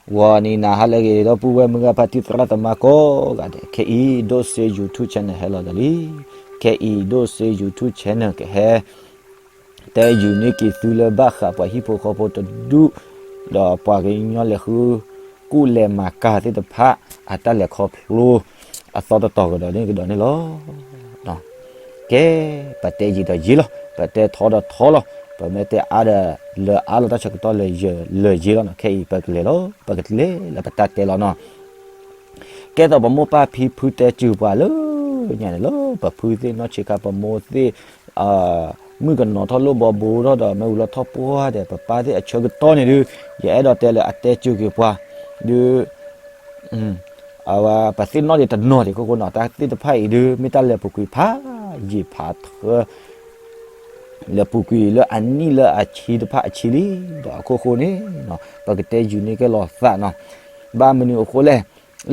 ဂီၤနံၤနၤဟါလၢအဂ့ၤ ဒီပုၢ်ဝဲၢ်မုၢ်ဂၤဖါတံၢ်သရၣ်သမါကိးဂၤဒဲး, ခဲအံၤဒိၣ်စ့ YouTube channel ဟဲလီၤဒီးလံ. ခဲအံၤဒိၣ်စ့ YouTube channel ကဟဲ တဲယူၤန့ၢ်က့ၤသုလၢဘၣ်ဃးပှၤဟံၣ်ဖိဃီဖိတဒူၣ်, ဒီးပှၤကညီလဲၤဃု ကူၣ်လဲၤမၤကၤသ့ၣ်တဖၣ် အတၢ်လဲၤခီဖျိ အသီတတီၤကဒီးန့ၣ်ကဒီးန့ၣ်လီၤ. ကဲ, ပတဲယံာ်ဒီးယံာ်လီၤ, ပတဲထီဒီးထီလီၤ, ပမ့ၢ်တဲအါဒီးလၢအါလီၤ, တၢ်ဆၢကတီၢ်လၢယဲၢ်လၢယဲၢ်လီၤနီၤ. ခဲအံၤပကလဲၤလီၤ, ပကလဲၤလၢပတၢ်တဲလီၤနီၤ. ကဲသိးပမိၢ်ပၢ်ဖံဖုတဲစၢၤပှၤလၢညါန့ၣ်လီၤ, ပဖုသ့ၣ်နီၢ်ဆံးခါ ပမိၢ်သ့ၣ် မုၣ်ကနီၤထီၣ်လိၣ်ဘီဘိထီၣ်ဒီး မ့ၢ်ဝံၤလီၤထီၣ်ပှၢ်ဒီး ပပၢ်သ့ၣ်အဆၢကတီၢ်န့ၣ်ဒုး ယအဲၣ်ဒိးတဲလၢအတဲစၢၤက့ၤပှၤ ဒုး အဝဲပသ့ၣ်နီၣ်ဒံးတနီၤဒံး ခိၣ်ဃိနီၤ, တၢ်သ့ၣ်တဖၣ်အံၤဒုး မ့ၢ်တၢ်လဲၤပူၤကွံာ်ဖးယံာ်ဖးထၢ လဲၤပူၤကွံာ်လၢအနံၣ်လၢအဆံတဖၣ်အဆံလံ, ဒီးအခိၣ်ဃိန့ၣ် ပကတဲယူၤန့ၢ်ကဲလီၤသးနီၤ. ဘၣ်မနုၤအဃိလဲၣ်,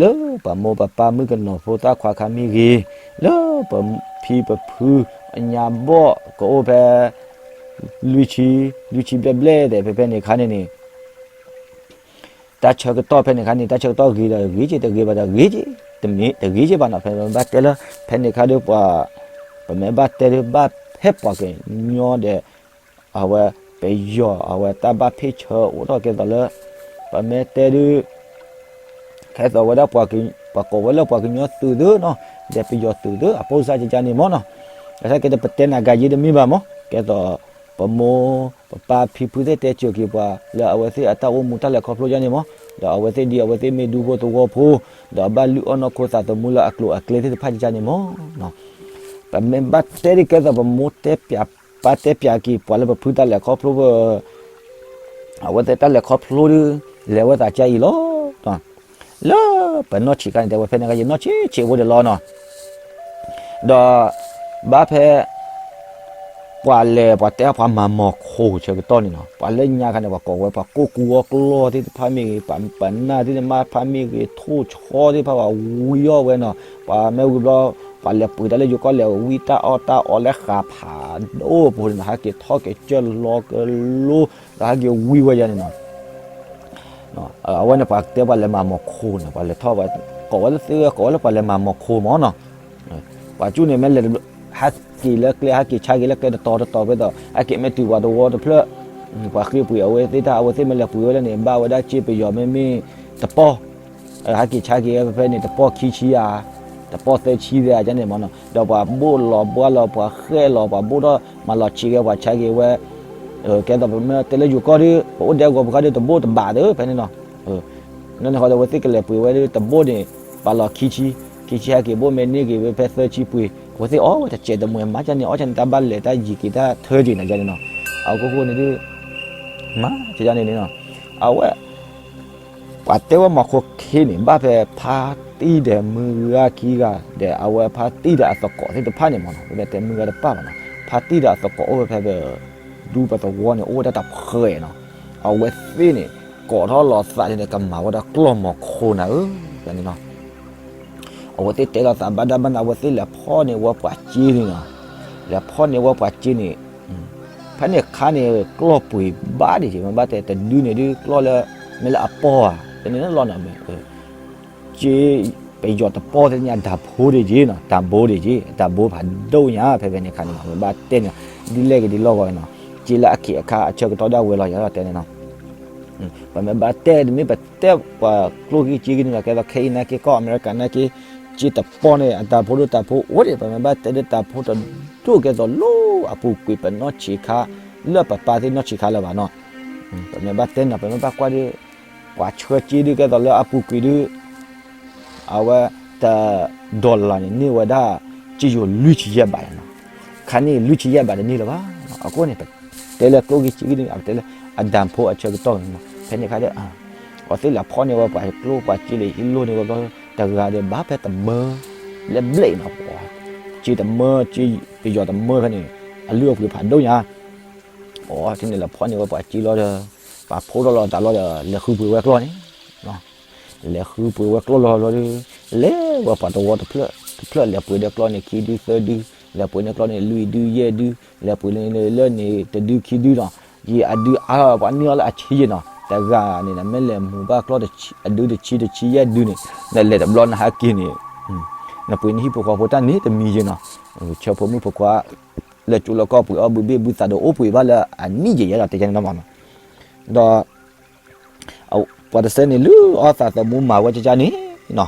လၢပမိၢ်ပပၢ်မုၣ်ကနီၤဖိသၣ်ခွါခါမ့ၢ်ဂ့ၤ, လၢပဖံပဖုအညါဘီၣ်ကအိၣ်ဖဲ လွံၢ်ဆံ, လွံၢ်ဆံဘျဲၣ်ဘျဲၣ်ဒီး ဖဲဖဲန့ၣ်ခါန့ၣ်န့ၣ် တၢ်ဆၢကတီၢ်ဖဲန့ၣ်ခါန့ၣ် တၢ်ဆၢကတီၢ်ဂ့ၤဒီးဂ့ၤက့ၤ, တဂ့ၤဘၣ်ဒီးဂ့ၤက့ၤ, တမ့ၢ်တဂ့ၤက့ၤဘၣ်နီၤ. ဖဲပမ့ၢ်ဘၣ်တဲလၢ ဖဲန့ၣ်ခါဒုးပှၤ, ပမ့ၢ်ဘၣ်တဲဒုး ဘၣ်ဖဲပှၤကညီဒီး အဝဲပယီၤ အဝဲတၢ်ဘၣ်ဖ့ၣ်ဆၢအိၣ်ထီၣ်ကဲသိးလၢ ပမ့ၢ်တဲဒုး ကဲသိးဝဲဒၣ် ပှၤကိးဝဲလၢပှၤကညီသုးသုးနီၤ, ဒီးပယီၤသုးသုး အပိၢ်စၢ်ကကန့ၣ်မ့ၢ်နီၤ. အတၢ်ကဲဒီးပတဲနၤဂၤယ့တမ့ၢ်ဘၣ်မ့ၢ်, ကဲသိး ပမိၢ်ပပၢ်ဖံဖုသ့ၣ်တဲစၢၤက့ၤပှၤ လၢအဝဲသ့ၣ်အတၢ်အိၣ်မူတၢ်လဲၤခီဖျိကန့ၣ်မ့ၢ်, ဒီးအဝဲသ့ၣ်ဒ်အဝဲသ့ၣ်မ့ၢ်ဒူဖိသဝီဖိ, ဒီးဘၣ်လုၢ်အီၣ်နီၢ်ခိသးသမူလၢအကျိၤအကျဲသ့ၣ်တဖၣ်ကကန့ၣ်မ့ၢ် ပမ့ၢ်ဘၣ်တဲဒ်ကဲသိးပမိၢ်တဲပၠး, ပၢ်တဲပၠးက့ၤပှၤလၢပဖုတၢ်လဲၤခီဖျိ အဝဲသ့ၣ်တၢ်လဲၤခီဖျိဒုး လဲၤဝဲသးကါအံၤလီၤ. လၢပနီၢ်ဆံးခါန့ၣ် တဲဝဲဖဲန့ၣ်ခါ ယနီၢ်ဆံးဆံးဖိဒၣ်လီၤနီၤ. ဒီးဘၣ်ဖဲ ပှၤလဲၤပှၤတဲပှၤမၤမီၤခိၣ်ဆၢကတီၢ်န့ၣ်နီၤ, ပှၤလၢညါခါန့ၣ် ပှၤကိးဝဲပှၤကိၢ်ကူအီၣ်ကျီၢ်သ့ၣ်တဖၣ်မ့ၢ်ဂ့ၤ, ပှၤပနၢ်သ့ၣ်တဖၣ်မ့ၢ်ဂ့ၤ, ထိၣ်ဆီသ့ၣ်တဖၣ် ပှၤဝံအီၣ်ဝဲနီၤ, ပှၤမ့ၢ်ဝံၤဘျီ ပှၤလဲၤပှ့ၤတၢ်လၢယိၤကီၢ်လဲၤဝံတၢ်အီၣ်တၢ်အီလၢဃာ်ဖးဒိၣ်ဖိန့ၣ်နီၤ, ဟဲက့ၤထီၣ်က့ၤကၢၢ်လီၤကလိ ဒီးဟဲက့ၤဝံဝဲယၤန့ၣ်နီၤ. အဝဲန့ၣ်ပှၤတဲပှၤလဲၤမၤမီၤခိၣ်န့ၣ် ပှၤလဲၤထီၣ် ကိးဝဲလၢသ့ဝဲ ကိးဝဲလၢပှၤလဲၤမၤမီၤခိၣ်မ့ၢ်နီၤ. ပှၤကၠူၣ်န့ၣ်မ့ၢ်လဲၤ ဟးက့ၤလၢကျဲ ဟဲက့ၤဆါက့ၤလၢကျဲတတီၤတတီၤဖဲသိး ဟဲက့ၤမ့ၢ်တုၤပှၤသဝီတဖျၢၣ် ပှၤဃ့ပှ့ၤအဝဲသ့ၣ်တၢ် အဝဲသ့ၣ်မ့ၢ်လဲၤပှ့ၤဝဲလၢန့ၣ် ဘၣ်ဝဲဒၣ်စ့ပယီၤမ့မ့ၢ်တပီၢ် ဟဲက့ၤဆါက့ၤဖဲဖဲန့ၣ် တပီၢ်ခံဆံဧါ, တပီၢ်သၢဆံသဲကန့ၣ်မ့ၢ်နီၤ, ဒီးပှၤဘိၣ်လီၤဘှါလီၤ ပှၤဃဲၣ်လီၤ ပှၤဘိၣ်ထီၣ်မၤလီၤဆံးက့ၤပှၤဆါက့ၤဝဲ, ကဲသိးပမ့ၢ်တဲလၢယိၤကီၢ်ဒီး ပအိၣ်ဒဲကဝီၤပူၤခါဒီး တဘိၣ်တဘးသ့ဖဲန့ၣ်နီၤ. န့ၣ်ဃီဒီး အဝဲသ့ၣ်ကလဲၤပှ့ၤဝဲဒီး တဘိၣ်န့ၣ် ပာ်လီၤခံဆံ, ခံဆံဟဲက့ၤဘိၣ်မ့ၢ်န့ၢ်က့ၤဝဲဖဲသၢဆံပှ့ၤ, အဝဲသ့ၣ်အီၣ်ဝဲတစဲးတမှဲၤမးကန့ၣ် အီၣ်ကန့ၣ် တၢ်ဘၣ်လဲၤတၢ်ယံၤက့ၤတၢ်ထၢက့ၤနၤကန့ၣ်နီၤ. အခိၣ်ဃိန့ၣ်ဒုး မၤကန့ၣ်န့ၣ်နီၤ, အဝဲ ပှၤတဲဝဲမီၤခိၣ်ခ့န့ၣ် ဘၣ်ဖဲဖါတံၢ်ဒီးမုၢ်ဂၤခံဂၤဒီး အဝဲဖါတံၢ်ဒီးအသကိးသ့ၣ်တဖၣ်န့ၣ်မ့ၢ်နီၤ, ပတဲမုၢ်ဂၤတပၣ်ဘၣ်နီၤ, ဖါတံၢ်ဒီးအသကိးအိၣ်ဝဲဖဲ ဒူပသဝီန့ၣ် အိၣ်ဝဲဒၣ်တဖှဲးနီၤ, အဝဲသ့ၣ်န့ၣ် ကိးထီၣ်လီၤသးန့ၣ် ကမၤဝဲဒၣ်ကျီၢ်မီၤခိၣ်နၤဧၢ, န့ၣ်နီၤ. အဝဲသ့ၣ်တဲလီၤသးဘၣ်ဒါဘၣ်နၤ အဝဲသ့ၣ်လဲၤဖီၣ်န့ၢ်ဝဲပှၤစ့န့ၣ်နီၤ, လဲၤဖီၣ်န့ၢ်ဝဲပှၤစ့န့ၣ်, ဖဲန့ၣ်ခါန့ၣ် ကျီၢ်ပှ့ၤဘၣ်ဒံးက့ၤ မ့ၢ်ဘၣ်တဲတဒုန့ၣ်ဒုး ကျီၢ်လၢ မ့ၢ်လၢအပီၢ်ဧါ, တန့ၣ်လီၤနီၤ, စ့ ပယီၤတပီၢ်သ့ၣ်ညါ တၢ်ဖိဒံးက့ၤနီၤ, တၢ်ဘိဒံးက့ၤ, တၢ်ဘိဖးဒိၣ်ညါ ဖဲဖဲန့ၣ်ခါန့ၣ်နီၤ, မ့ၢ်ဘၣ်တဲန့ၣ် ဒ်လဲၣ်ဂ့ၤဒ်လီၢ်ဂီၤနီၤ, စ့လၢအခံးအခါအဆၢကတီၢ်ဒၣ်ဝဲလီၤ ယၤလီၤတဲန့ၣ်နီၤ. ပမ့ၢ်ဘၣ်တဲ တမ့ၢ်ပတဲပှၤကျိၣ်ဂံၢ်စ့ဂံၢ်န့ၣ်လီၤ, ကဲသိးခဲအံၤနာ်က့ ကီၢ်အမဲရကၤနာ်က့ စ့တပီၢ်န့ၣ် အတၢ်ဖိဒိၣ်တၢ်ဖိအိၣ်ဒံး, ပမ့ၢ်ဘၣ်တဲဒ်တၢ်ဖိတဒိၣ်ကဲသိးလၢအပူၤကွံာ်ပနီၢ်ဆံးခါ လၢပပၢ်သ့ၣ်နီၢ်ဆံးခါလၢၤဘၣ်နီၤ. ပမ့ၢ်ဘၣ်တဲနီၤ ပမ့ၢ်ဘၣ်ကွၢ်ဒ် ပှၤဆှၢစ့ဒုးကဲသိးလၢအပူၤကွံာ်ဒုး အဝဲ တ dollar န့ၣ် န့ၢ်ဝဲဒၣ် စ့ယိၤလွံၢ်ဆံယဲၢ်ဘးနီၤ, ခါန့ၣ်လွံၢ်ဆံယဲၢ်ဘးတန့ၢ်လၢၤဘၣ်. အဃိန့ၣ် ပတဲလၢကျိၣ်ဂံၢ်စ့ဂံၢ်န့ၣ် အပတဲလၢ အတၢ်ဖိအဆၢကတီၢ်န့ၣ်နီၤ, ဖဲန့ၣ်ခါဒီး အဝဲသ့ၣ်လဲၤဖီၣ်န့ၢ်ဝဲပှၤကျိၣ်ပှၤစ့လၢဟံၣ်လိၣ်န့ၣ်ဝဲဘျီ တဂၤဒီးဘၣ်ဖဲတမၢ လၢဘျဲၣ်နီၤ, စ့တမၢ စ့ပယီၤတမၢဖဲန့ၣ် အလုၢ်အပှ့ၤဖးဒိၣ်ညါ အဝဲသ့ၣ်န့ၣ်လဲၤဖီၣ်န့ၢ်ဝဲပှၤစ့လီၤဒီး ပှၤဖီၣ်ထီၣ်လီၤသးလီၤဒီး လဲၤဃုပှ့ၤဝဲကျီၢ်န့ၣ် လဲၤဃုပှ့ၤဝဲကျီၢ်လီၤဘျီဒီး လဲၤဝဲပှၤသဝီတဖျၢၣ်တဖျၢၣ် လဲၤပှ့ၤဒီးကျီၢ်န့ၣ်ခံဒုသၢဒု, လဲၤပှ့ၤန့ၢ်ကျီၢ်န့ၣ်လွံၢ်ဒုယဲၢ်ဒု, လဲၤပှ့ၤန့ၢ်လၢန့ၣ်တဒုခံဒုနီၤ, ယံာ်အဒုအါထီၣ်ပှၤန့ၢ်အီၤလၢအဆံးယဲၢ်နီၤ, တဂၤန့ၣ် နမ့ၢ်လဲၤမူၤဘၣ်ကျီၢ်အဒုတဆံတဆံယဲၢ်ဒုန့ၣ် နလဲၤတဘျီနဟဲက့ၤန့ၣ် နပှ့ၤနဟံၣ်ဖိဃီဖိတၢ်န့ၣ်တမံၤယ့ၢ်နီၤ, ဆၢဖိမုၣ်ဖိခွါ လၢကၠိလၢကီၢ်ပှ့ၤအီၣ်ဘုဘ့ၣ်ဘုသးဒီးအိၣ်ပှ့ၤဘၣ်လၢအနံၣ်ယဲၢ်ယဲၢ်ဒီးတဲယဲၢ်န့ၣ်မနီၤ, ဒီး ပှၤတဆၢန့ၣ် လုၢ်အီၣ်သးသမူမၤဝဲကကန့ၣ်နီၤ,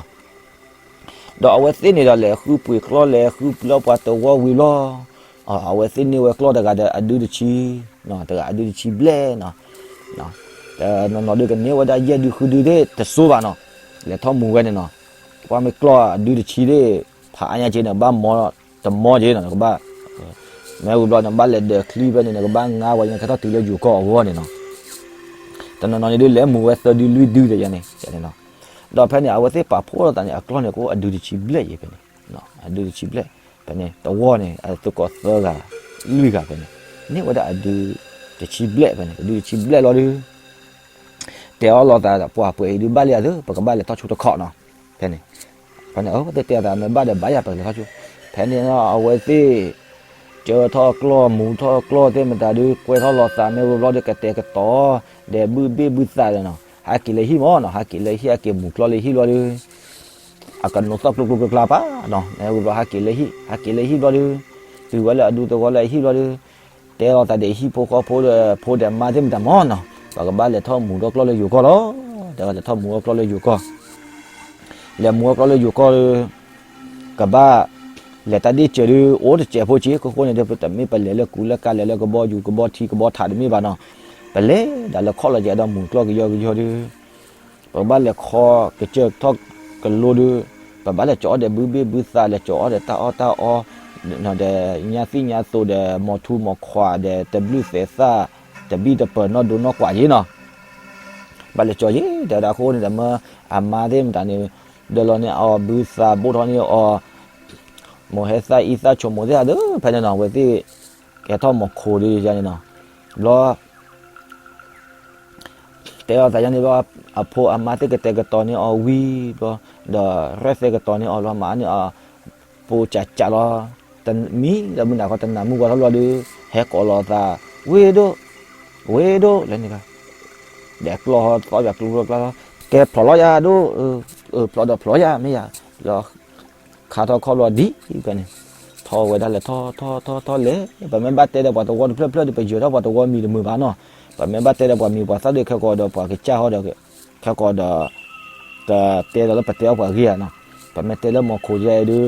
ဒီးအဝဲသ့ၣ်န့ၣ်ဒီးလဲၤဃုပှ့ၤကျီၢ်လဲၤဃုပှ့ၤလီၢ်ပှၤတဝီဝံၤလီၤ, အဝဲသ့ၣ်န့ၢ်ဝဲကျီၢ်တဂၤဒီးအဒုတဆံ, တဂၤအဒုတဆံဘျဲၣ်နီၤ, တနီၤနီၤဒုကန့ၢ်ဝဲဒၣ်ယဲၢ်ဒုဃုဒုသ့ၣ်တစိၤဘၣ်နီၤ, လဲၤထီၣ်မူၤဝဲန့ၣ်နီၤ, ပှၤမ့ၢ်ကျီၢ်အဒုတဆံသ့ၣ် ဖးအါညါက့န့ၣ် ကဘၣ်မီတမီက့နီၤ, ကဘၣ် မ့ၢ်ဝံၤဘျီန့ၣ် ဘၣ်လဲၤဒၢးချံဖဲန့ၣ် နကဘၣ်ငါဝဲန့ၣ် ကဲထီၣ်တုၤလၢယိၤကီၢ်အဂီၢ်န့ၣ်နီၤ, တနီၤနီၤန့ၣ်ဒုးလဲၤမူၤဝဲသၢဒုလွံၢ်ဒုတယဲၢ်န့ၣ်, ဒီးဖဲန့ၣ် အဝဲသ့ၣ်ပာ်ဖှိၣ်လိာ်သးန့ၣ် အကျီၢ်န့ၣ်ကအိၣ်အဒုတဆံဘျဲၣ်ယဲၢ်ဖဲန့ၣ်, အဒုတဆံဘျဲၣ်, ဖဲန့ၣ် တဝီန့ၣ် အသုးကိးသၢဂၤ, လွံၢ်ဂၤဖဲန့ၣ်, န့ၢ်ဝဲဒၣ်အဒုတဆံဘျဲၣ်ဖဲန့ၣ်, အဒုတဆံဘျဲၣ်လီၤဒုး တဲအီၣ်လိာ်သးဒီးပှၤပှဲၤအံၤဒုးဘၣ်လံအသး ပကဘၣ်လဲၤထီၣ်ဆိတခီနီၤ, ဖဲန့ၣ်, ဖဲန့ၣ် အဝဲသ့ၣ်တဲအသးမ့ၢ်ဘၣ်ဒီးဘၣ်ယၤပကလဲၤထီၣ်ဆိ, ဖဲန့ၣ်အဝဲသ့ၣ် ကၢထီၣ်ကျီၢ်မူၤထီၣ်ကျီၢ်သ့ၣ်မတၤဒုး ကွဲထီၣ်လိာ်သးမ့ၢ်ဝံၤဘျီဒီးကတဲာ်ကတီၤ, ဒီးဘုဘ့ၣ်ဘုသးဒီးနီၤ, ဟဲက့ၤလၢဟံၣ်မနီၤ, ဟဲက့ၤလၢဟံၣ် ဟဲက့ၤမူၤကျီၢ်လၢဟံၣ်ဘျီဒုး အကနိးသီၣ်ကျိကျိကျါကျါပၢ်နီၤ, မ့ၢ်ဝံၤဘျီဟဲက့ၤလၢဟံၣ်, ဟဲက့ၤလၢဟံၣ်ဘျီဒုး, တုၤဝဲလၢအဒူသဝီလၢအဟံၣ်ဘျီဒုး, တဲလိာ်သးဒီးဟံၣ်ဖိဃီဖိဒီးဖိဒီးမါသ့ၣ်မတၤမနီၤ, ပကဘၣ်လဲၤထီၣ်မူၤထီၣ်ကျီၢ်လၢယိၤကီၢ်လီၤ, တဲဝဲလဲၤထီၣ်မူၤထီၣ်ကျီၢ်လၢယိၤကီၢ် လဲၤမူၤထီၣ်ကျီၢ်လၢယိၤကီၢ်ဒီး ကဘၣ် လဲၤတၢ်ဒ့ၣ်စၢၤဒုး အိၣ်တစဲးဖိက့ အဃိဃိန့ၣ်ဒီး တမ့ၢ်ပလဲၤလၢကူလၢကၤ လဲၤလၢကဘီယူၤကဘီထံကဘီထးတမ့ၢ်ဘၣ်နီၤ, ပလဲၤဒၣ်လၢခီၣ်လီၤယဲဒီးမူၤကျီၢ်ကယီကယီဒုး ပကဘၣ်လဲၤခီကစၢၢ်ထီၣ်ကလိဒုး, ပဘၣ်လဲၤကၠီၤအီၣ်ဒီးဘုဘ့ၣ်ဘုသး လဲၤကၠီၤအီၣ်ဒီးတၢ်အီၣ်တၢ်အီ, ဒီးညါသံၣ်ညါသိးဒီး မိၤထူမိၤခွးဒီး တဘျုးသဲးသၣ် တဘံၣ်တပၢၤနီၢ်ဒိနီၢ်ကွၢ်ယ့နီၤ, ဘၣ်လဲၤကၠီၤယ့ တဲဝဲဒၣ်အဃိန့ၣ်ဒီး မ့ၢ်အမါသ့ၣ်မတၤန့ၣ် ဒၢလီၤန့ၢ်အီၤဘုသး ဘိၣ်ထီၣ်န့ၢ်အီၤ မိၤဟဲသၣ်အံသၣ်ဆိမိၤသ့ၣ်ဧါဒီး ဖဲန့ၣ်နီၤ အဝဲသ့ၣ် ကဲထီၣ်မိၤခိးဒုးယါန့ၣ်နီၤ, ဘျီ တဲအီၤသးယါန့ၣ်ဘျီ အဖိအမါသ့ၣ်ကတဲာ်ကတီၤန့ၢ်အီၤဝံၤဘျီ, ဒီးရဲၣ်သ့ၣ်ကတီၤန့ၢ်အီၤလီၤ မၤန့ၢ်အီၤ ပိကးကးလီၤ, တမံၤလၢမုၢ်နၤခီတနၤမုၢ်ဝါထီၣ်ဘျီဒီး ဟဲကိးလီၤသး, ဝ့ၢ်ဒိၣ်, ဝ့ၢ်ဒိၣ် လဲန့ၣ်ဘၣ်, ဒီးကျီၢ်သီၣ်ယၤကျိကျိကျါလီၤ, ကဲဖျိးလီၤယၤဒိၣ်, ဖျိးဒီးဖျိးယၤမ့ၢ်ယၤ, လီၤ ခါထီၣ်ခီၣ်ဘျီဒ်ဖဲန့ၣ်, ထီၣ်ဝဲဒၣ်လဲၤထီၣ်ထီၣ်ထီၣ်ထီၣ်လဲၤ, ပမ့ၢ်ဘၣ်တဲဒီးပှၤသဝီတဖျၢၣ်ဖျၢၣ်ဒီး ပယၢၤထီၣ်ပှၤသဝီမံၤတမုာ်ဘၣ်နီၤ, ပမ့ၢ်ဘၣ်တဲဒီးပှၤမံၤပှၤသၣ်ဒီး ခဲကိာ်ဒီးပှၤကစၢ်ဟီဒီး ခဲကိာ်ဒီး ကတဲဒီးလၢပတဲအီၣ်ပှၤဂ့ၤဧါနီၤ, ပမ့ၢ်တဲလၢမိၤခိးယဲဒုး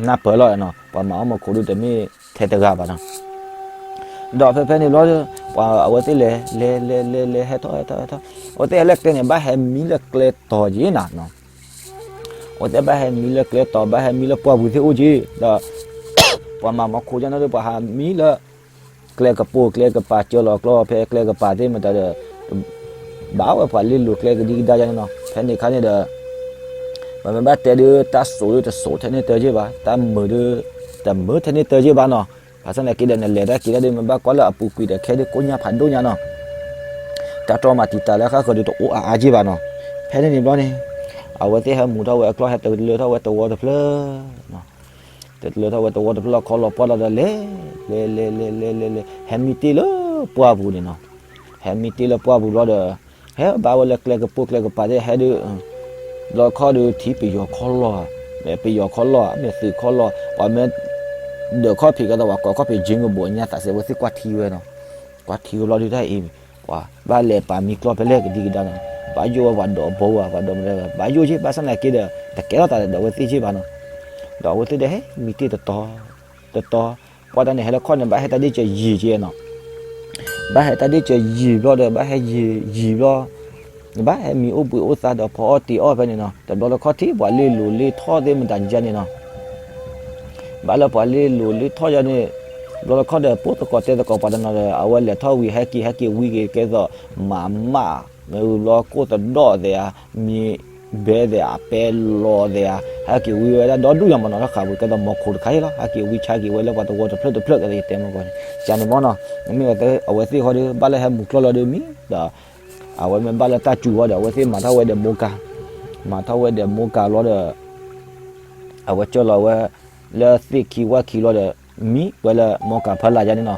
နၢ်ပၢၢ်လီၤနီၤ, ပှၤမၤအီၣ်မိၤခိးဒုးတမ့ၢ်ထဲတဂၤဘၣ်နီၤ ဒီးဖဲဖဲန့ၣ်ဘျီ ပှၤအဝဲသ့ၣ်လဲၤ လဲၤ လဲၤ လဲၤ လဲၤ ဟဲထီၣ်ဟဲထီၣ်ဟဲထီၣ်, အဝဲသ့ၣ်ဟဲလၢကျဲန့ၣ် ဘၣ်ဟဲမံလၢကျဲတီၤက့နီၤ, အဝဲသ့ၣ်ဘၣ်ဟဲမံလၢကျဲတီၤ ဘၣ်ဟဲမံလၢပှၢ်ပူၤသ့ၣ်အိၣ်က့, ဒီး ပှၤမၤမိၤခိးကန့ၣ်ဒီး ပှၤဟးမံလၢ ကျဲကပိာ်ကျဲကပၤ ကၢလီၤကျီဖဲကျဲကပၤသ့ၣ်မတၤဒီး ဘၣ်ဝဲပှၤလ့လိၤကျဲကဒံကဒါယါန့ၣ်နီၤ, ဖဲန့ၣ်ခါန့ၣ်ဒီး ပမ့ၢ်ဘၣ်တဲဒုး တၢ်စိာ်ဒုးတစိာ်ထဲန့ၣ်တၢ်က့ဘၣ်, တၢ်မုာ်ဒုး တမုာ်ထဲန့ၣ်တၢ်က့ဘၣ်နီၤ, ဘၣ်ဆၣ်သနာ်က့ဒီး နလဲၤတၢ်က့ၤတၢ်ဒုး မ့ၢ်ဘၣ်ကွၢ်လၢအပူၤကွံာ်ဒီး ခဲဒုးကိညၢ်ဖးဒိၣ်ညါနီၤ, တၢ်တြီမၤတံာ်တာ်လၢဃၣ်ဃၢၤဒုးတအိၣ်အါအါက့ဘၣ်နီၤ, ဖဲန့ၣ်န့ၣ်ဘျီန့ၣ် အဝဲသ့ၣ်ဟဲမူၤထီၣ်ဝဲအကျီၢ် ဟဲတလၢထီၣ်ဝဲသဝီတဖျၢၣ် တလၢထီၣ်ဝဲသဝီတဖျၢၣ်လီၤ ခီလီၤပှၢ်လီၤဒီးလဲၤ လဲၤ လဲၤ လဲၤ လဲၤ လဲၤ လဲၤ ဟဲမံတ့ၢ်လၢပှၢ်ပူၤန့ၣ်နီၤ, ဟဲမံတ့ၢ်လၢပှၢ်ပူၤဘျီဒီး ဟဲဘၣ်ဝဲလၢကျဲကပိာ်ကျဲကပၤသ့ၣ် ဟဲဒုး ဘျီခီၣ်ဒုး ထံပယီၤခီၣ်လီၢ်, မ့ၢ်ပယီၤခီၣ်လီၢ် မ့ၢ်သုးခီၣ်လီၢ်, ပှၤမ့ၢ်ဒၢးခီၣ်ဖံးကဲသိး ပှၤကိးခီၣ်ဖံး ကၠ့ကဘိး ညါသးစဲး အဝဲသ့ၣ်ကွၢ်ထံဝဲနီၤ, ကွၢ်ထံဝဲဘျီဒုးတၢ်အံၤ ပှၤဘၣ်လဲၤပာ်မံကျီၢ်ဖဲလဲၣ်ကဒံကဒါနီၤ, ဘၣ်ယိၣ်ဝဲပှၤဒိးဘိဝဲ ပှၤဒိးမတၤ ဘၣ်ယိၣ်က့ ဘၣ်ဆၣ်သနာ်က့ဒီး တကဲထီၣ်သးဒီးအဝဲသ့ၣ်က့ဘၣ်နီၤ, ဒီးအဝဲသ့ၣ်ဒီးဟဲမံတ့ၢ်တတီၤ တတီၤ, ပှၤတၢ်န့ၣ် ဟဲလၢခီၣ်န့ၣ် ဘၣ်ဟဲတၢ်ဒ့ၣ်စၢၤယံာ်က့နီၤ, ဘၣ်ဟဲတၢ်ဒ့ၣ်စၢၤယံာ်ဘျီဒီး ဘၣ်ဟဲယံာ်ယံာ်ဘျီ ဘၣ်ဟဲမံအိၣ်ဘှံးအိၣ်သါဒီးဖီအီၣ်တ့ၤအီၣ်ဖဲန့ၣ်နီၤ, တဘျီလၢခီၣ်ထံးပှၤလ့လိၤလ့ထီၣ်သ့ၣ်မတၤယါန့ၣ်နီၤ ဘၣ်လၢပှၤလ့လိၤလ့ထီၣ်ယါန့ၣ် ဘျီလၢခီၣ်ဒီး ပိၢ်သကိးတဲသကိးပှၤတနီၤဒီး အဝဲလဲၤထီၣ်ဝံၤ ဟဲက့ၤ ဟဲက့ၤဝံက့ၤကဲသိး မးမး မ့ၢ်ဝံၤဘျီကိၢ်သဒီးသ့ၣ်ဧါ မ့ၢ်ဘဲသ့ၣ်ဧါ ပဲလီၤသ့ၣ်ဧါ ဟဲက့ၤဝံဝဲဒၣ်ဒီဒူၣ်ယါမးနီၤ ထီၣ်ဃာ်ဝံၤကဲသိးမီၤခိၣ်တခါအံၤလီၤ ဟဲက့ၤဝံဆါက့ၤဝဲလၢပှၤသဝီတဖျၢၣ်တဖျၢၣ် ကဲသိးယတဲမ့ၢ်ကီးန့ၣ် ယါန့ၣ်မ့ၢ်နီၤ မ့မ့ၢ်အဝဲသ့ၣ်ဃီဒီး ဘၣ်လၢဟဲမူၤကျီၢ်လီၤဒီးမံဒီး အဝဲမ့ၢ်ဘၣ်လၢတၢ်စူၤဃီဒီး အဝဲသ့ၣ်မၤထီၣ်ဝဲဒီးမိၢ်ကၤ မၤထီၣ်ဝဲဒီးမိၢ်ကၤလီၤဒီး အဝဲကၢၢ်လီၤဝဲ လၢသ့ၣ်ခံဝၣ်ခံလီၤဒီး မံဝဲလၢမိၢ်ကၤဖီလာ်ယါန့ၣ်နီၤ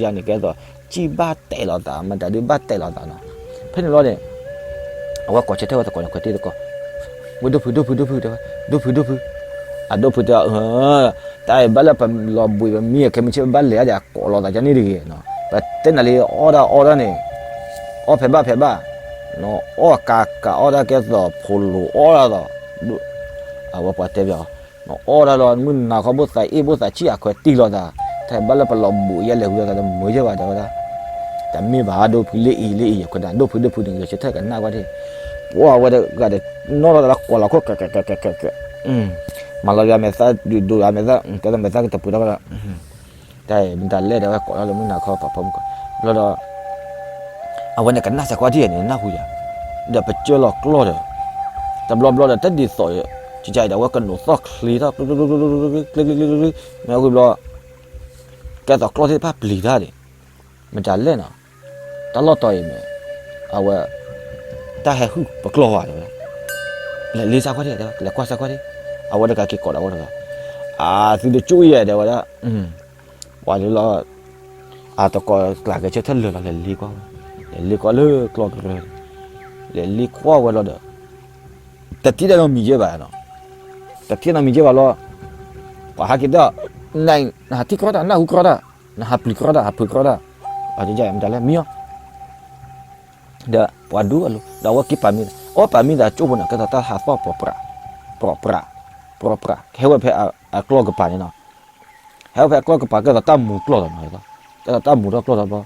အဝဲတၢ်လၢအဝဲသ့ၣ်တၢ်လၢယၤန့ၣ် ကဲသိး ကံၣ်ဘၣ်တဲာ်လိာ်သး မတၤဒုးဘၣ်တဲာ်လိာ်သးနီၤ. ဖဲန့ၣ်လီၤန့ၣ် အဝဲကိးဆၢထၢၣ်ဝဲသကိးန့ၣ် ခွဲးတံၢ်သကိး, ဝဲဒိၣ်ဖု ဒိၣ်ဖု ဒိၣ်ဖု တဲဝဲ, ဒိၣ်ဖု ဒိၣ်ဖု, အဒိၣ်ဖုတဲ, တၢ်အံၤဘၣ်လၢပလီၤဘှံးပမံအခဲမုၢ်ဆ့ၣ် ပဘၣ်လဲၤအါဒၣ်ကိးလိာ်သးကန့ၣ်တဂ့ၤနီၤ. ပတဲနၤလံ အီၣ်ဒၣ်အီဒၣ်န့ၣ် အီၣ်ဖဲဘၣ်ဖဲဘၣ်, အီၣ်ကးကးအီၣ်ဒၣ်ကဲသိးဖိလိၤအီၣ်ဒၣ်သိး, အဝဲပှၤတဲဘၣ်အီၤ, နအီၣ်ဒၣ်လီၤ မုၢ်နၤခီဘိသးအ့ၣ်ဘိသးဆံၣ်အခွဲးတံၢ်လိာ်သး, တၢ်ဘၣ်လၢပလီၤဘှံးယဲလဲၤဟူဒီးသးတမုာ်ယဲဘၣ်တဲဝဲဒၣ်, တမ့ၢ်ဘၣ်ဒိၣ်ဖုလၢအံၤလၢအံၤ ယခွဲးဒၣ် ဒိၣ်ဖုဒိၣ်ဖုန့ၣ် ဂဲၤဆၢထၢၣ်ကနၣ်ကွၢ်ဒၣ်, ပှၤဝဲတဂၤဒီး နီၢ်လီၤသးလၢကိးလီၤခိၣ် ကဲကဲကဲကဲကဲ မၤလီၤယၤမဲာ်သၣ် ဒုးဒိးယၤမဲာ်သၣ် ကဲသိးမဲာ်သၣ်ကတပှ့ၤထီၣ်ဘၣ်ဒီး, တၢ်မတၤလဲၣ်ဒီးဝဲကိးလီၤလၢမုၢ်နၤခီပၤဖီမုၢ်ကီး, ဘျီဒီး အဝဲန့ၣ်ကနၣ်စဲးကွၢ်ထံၣ်န့ၣ် နၢ်ဟူယၤ, ဒီးပကၢလီၤကျီၢ်ဒီး တဘျီဘျီဒီး တဒ်သိး ကကဒီး အဝဲကနိးသီၣ်ချ့ထီၣ် ကျ့ကျ့ကျ့ကျ့ကျ့ကျ့ မ့ၢ်ဝံၤဘျီ ကဲသိးကျီၢ်သ့ၣ်တဖၣ်ပျံၤတၢ်ဒံး မတၤလဲၣ်နီၤ, တၢ်လီၢ်တီၤအံၤမ့ၢ် အဝဲ တၢ်ဟဲဟုၣ်ပကျီၢ်ဝဲတဲဝဲဒၣ်, လဲၤလ့ဆါကွၢ်ဒံး လဲၤကွၢ်ဆါကွၢ်ဒံး, အဝဲတဂၤက့ၤကိးဒီးအဝဲတဂၤ, အသုတကၠိၣ်ယဲၢ်တဲဝဲဒၣ်, ပှၤလၢလီၤ အတကိးကျးကဲဆၢထၢၣ်လၢာ်လီၤ လဲၤလ့ကွၢ်ဝဲ, လဲၤလ့ကွၢ်လၢကျီၢ်ကရၢ, လဲၤလ့ကွၢ်ဝဲလီၤဒီး တထံၣ်တၢ်နီတမံၤယဲၢ်ဘၣ်နီၤ, တထံၣ်နီတမံၤယဲၢ်ဘၣ်လီၤ, ပှၤဟးက့ၤဒီး နဟးထံၣ်ကျီၢ်တၢ် နဟးဟူကျီၢ်တၢ်, နဟးပျံၤကျီၢ်တၢ် ဟးဖုးကျီၢ်တၢ်, မတၤလဲၣ် မံအီၤ ဒီးပှၤဒူအလိၤ ဒီးအဝဲက့ၤပာ်မံ, အိၣ်ပာ်မံသးကၠိဖိန့ၣ် ကဲသိးတၢ်ဟးသီၣ်ပြးပြး, ပြးပြး, ပြးပြး ဟဲဝဲဖဲအကျီၢ်ကပၤန့ၣ်နီၤ, ဟဲဝဲဖဲအကျီၢ်ကပၤ ကဲသိးတၢ်မူကျီၢ်လီၤနီၤ, ကဲသိးတၢ်မူထီၣ်ကျီၢ်လီၤဘျီ,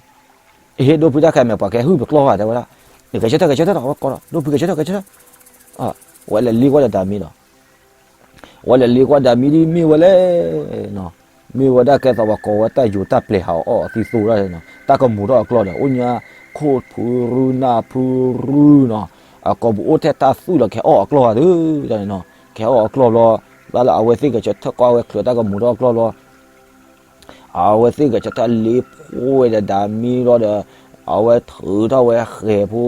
အဟ့ၣ်ဒိဖုတၢ်ခဲမ့ၢ် ပှၤကဟဲဟုၣ်ပကျီၢ်ဘၣ်တဲဝဲဒၣ်, နကဲဆၢထၢၣ်ကဲဆၢထၢၣ်ဒီး အဝဲကိးဒီး ဒိဖုကဲဆၢထၢၣ်ကဲဆၢထၢၣ်, ဝဲလဲၤလ့ကွၢ်ဒီးတၢ်မံဒီး ဝဲလဲၤလ့ကွၢ်ဒၣ်မံဒ်မ့ၢ်ဝဲလဲၣ်, မ့ၢ်ဝဲဒၣ်ကဲသိးပှၤကိးဝဲတၢ်ယိၤတၢ်ပျဲၤဟးအီၣ်အီၤသံသိတၢ်န့ၣ်နီၤ, တၢ်ကမူထီၣ်အကျီၢ်ဒီး အိၣ်ညါခိၣ်ဖုရူနၢ်ဖုရူနီၤ, အကိာ်ပူၤအိၣ်ထဲတၢ်သွံၣ်လီၤ ကဟဲအီၣ်အကျီၢ်ဘၣ်ဒုးန့ၣ်နီၤ, ကဟဲအီၣ်အကျီၢ်ဘျီ, ဘၣ်လၢအဝဲသ့ၣ်ကဆၢထၢၣ်ကွၢ်ဝဲချုးတၢ်ကမူထီၣ်အကျီၢ်ဘျီ အဝဲသ့ၣ်ကဆၢထၢၣ်လ့ဖိဝဲဒီးဒၣ်မံလီၤဒီး အဝဲထုးထီၣ်ဝဲဃဲၤဖိ,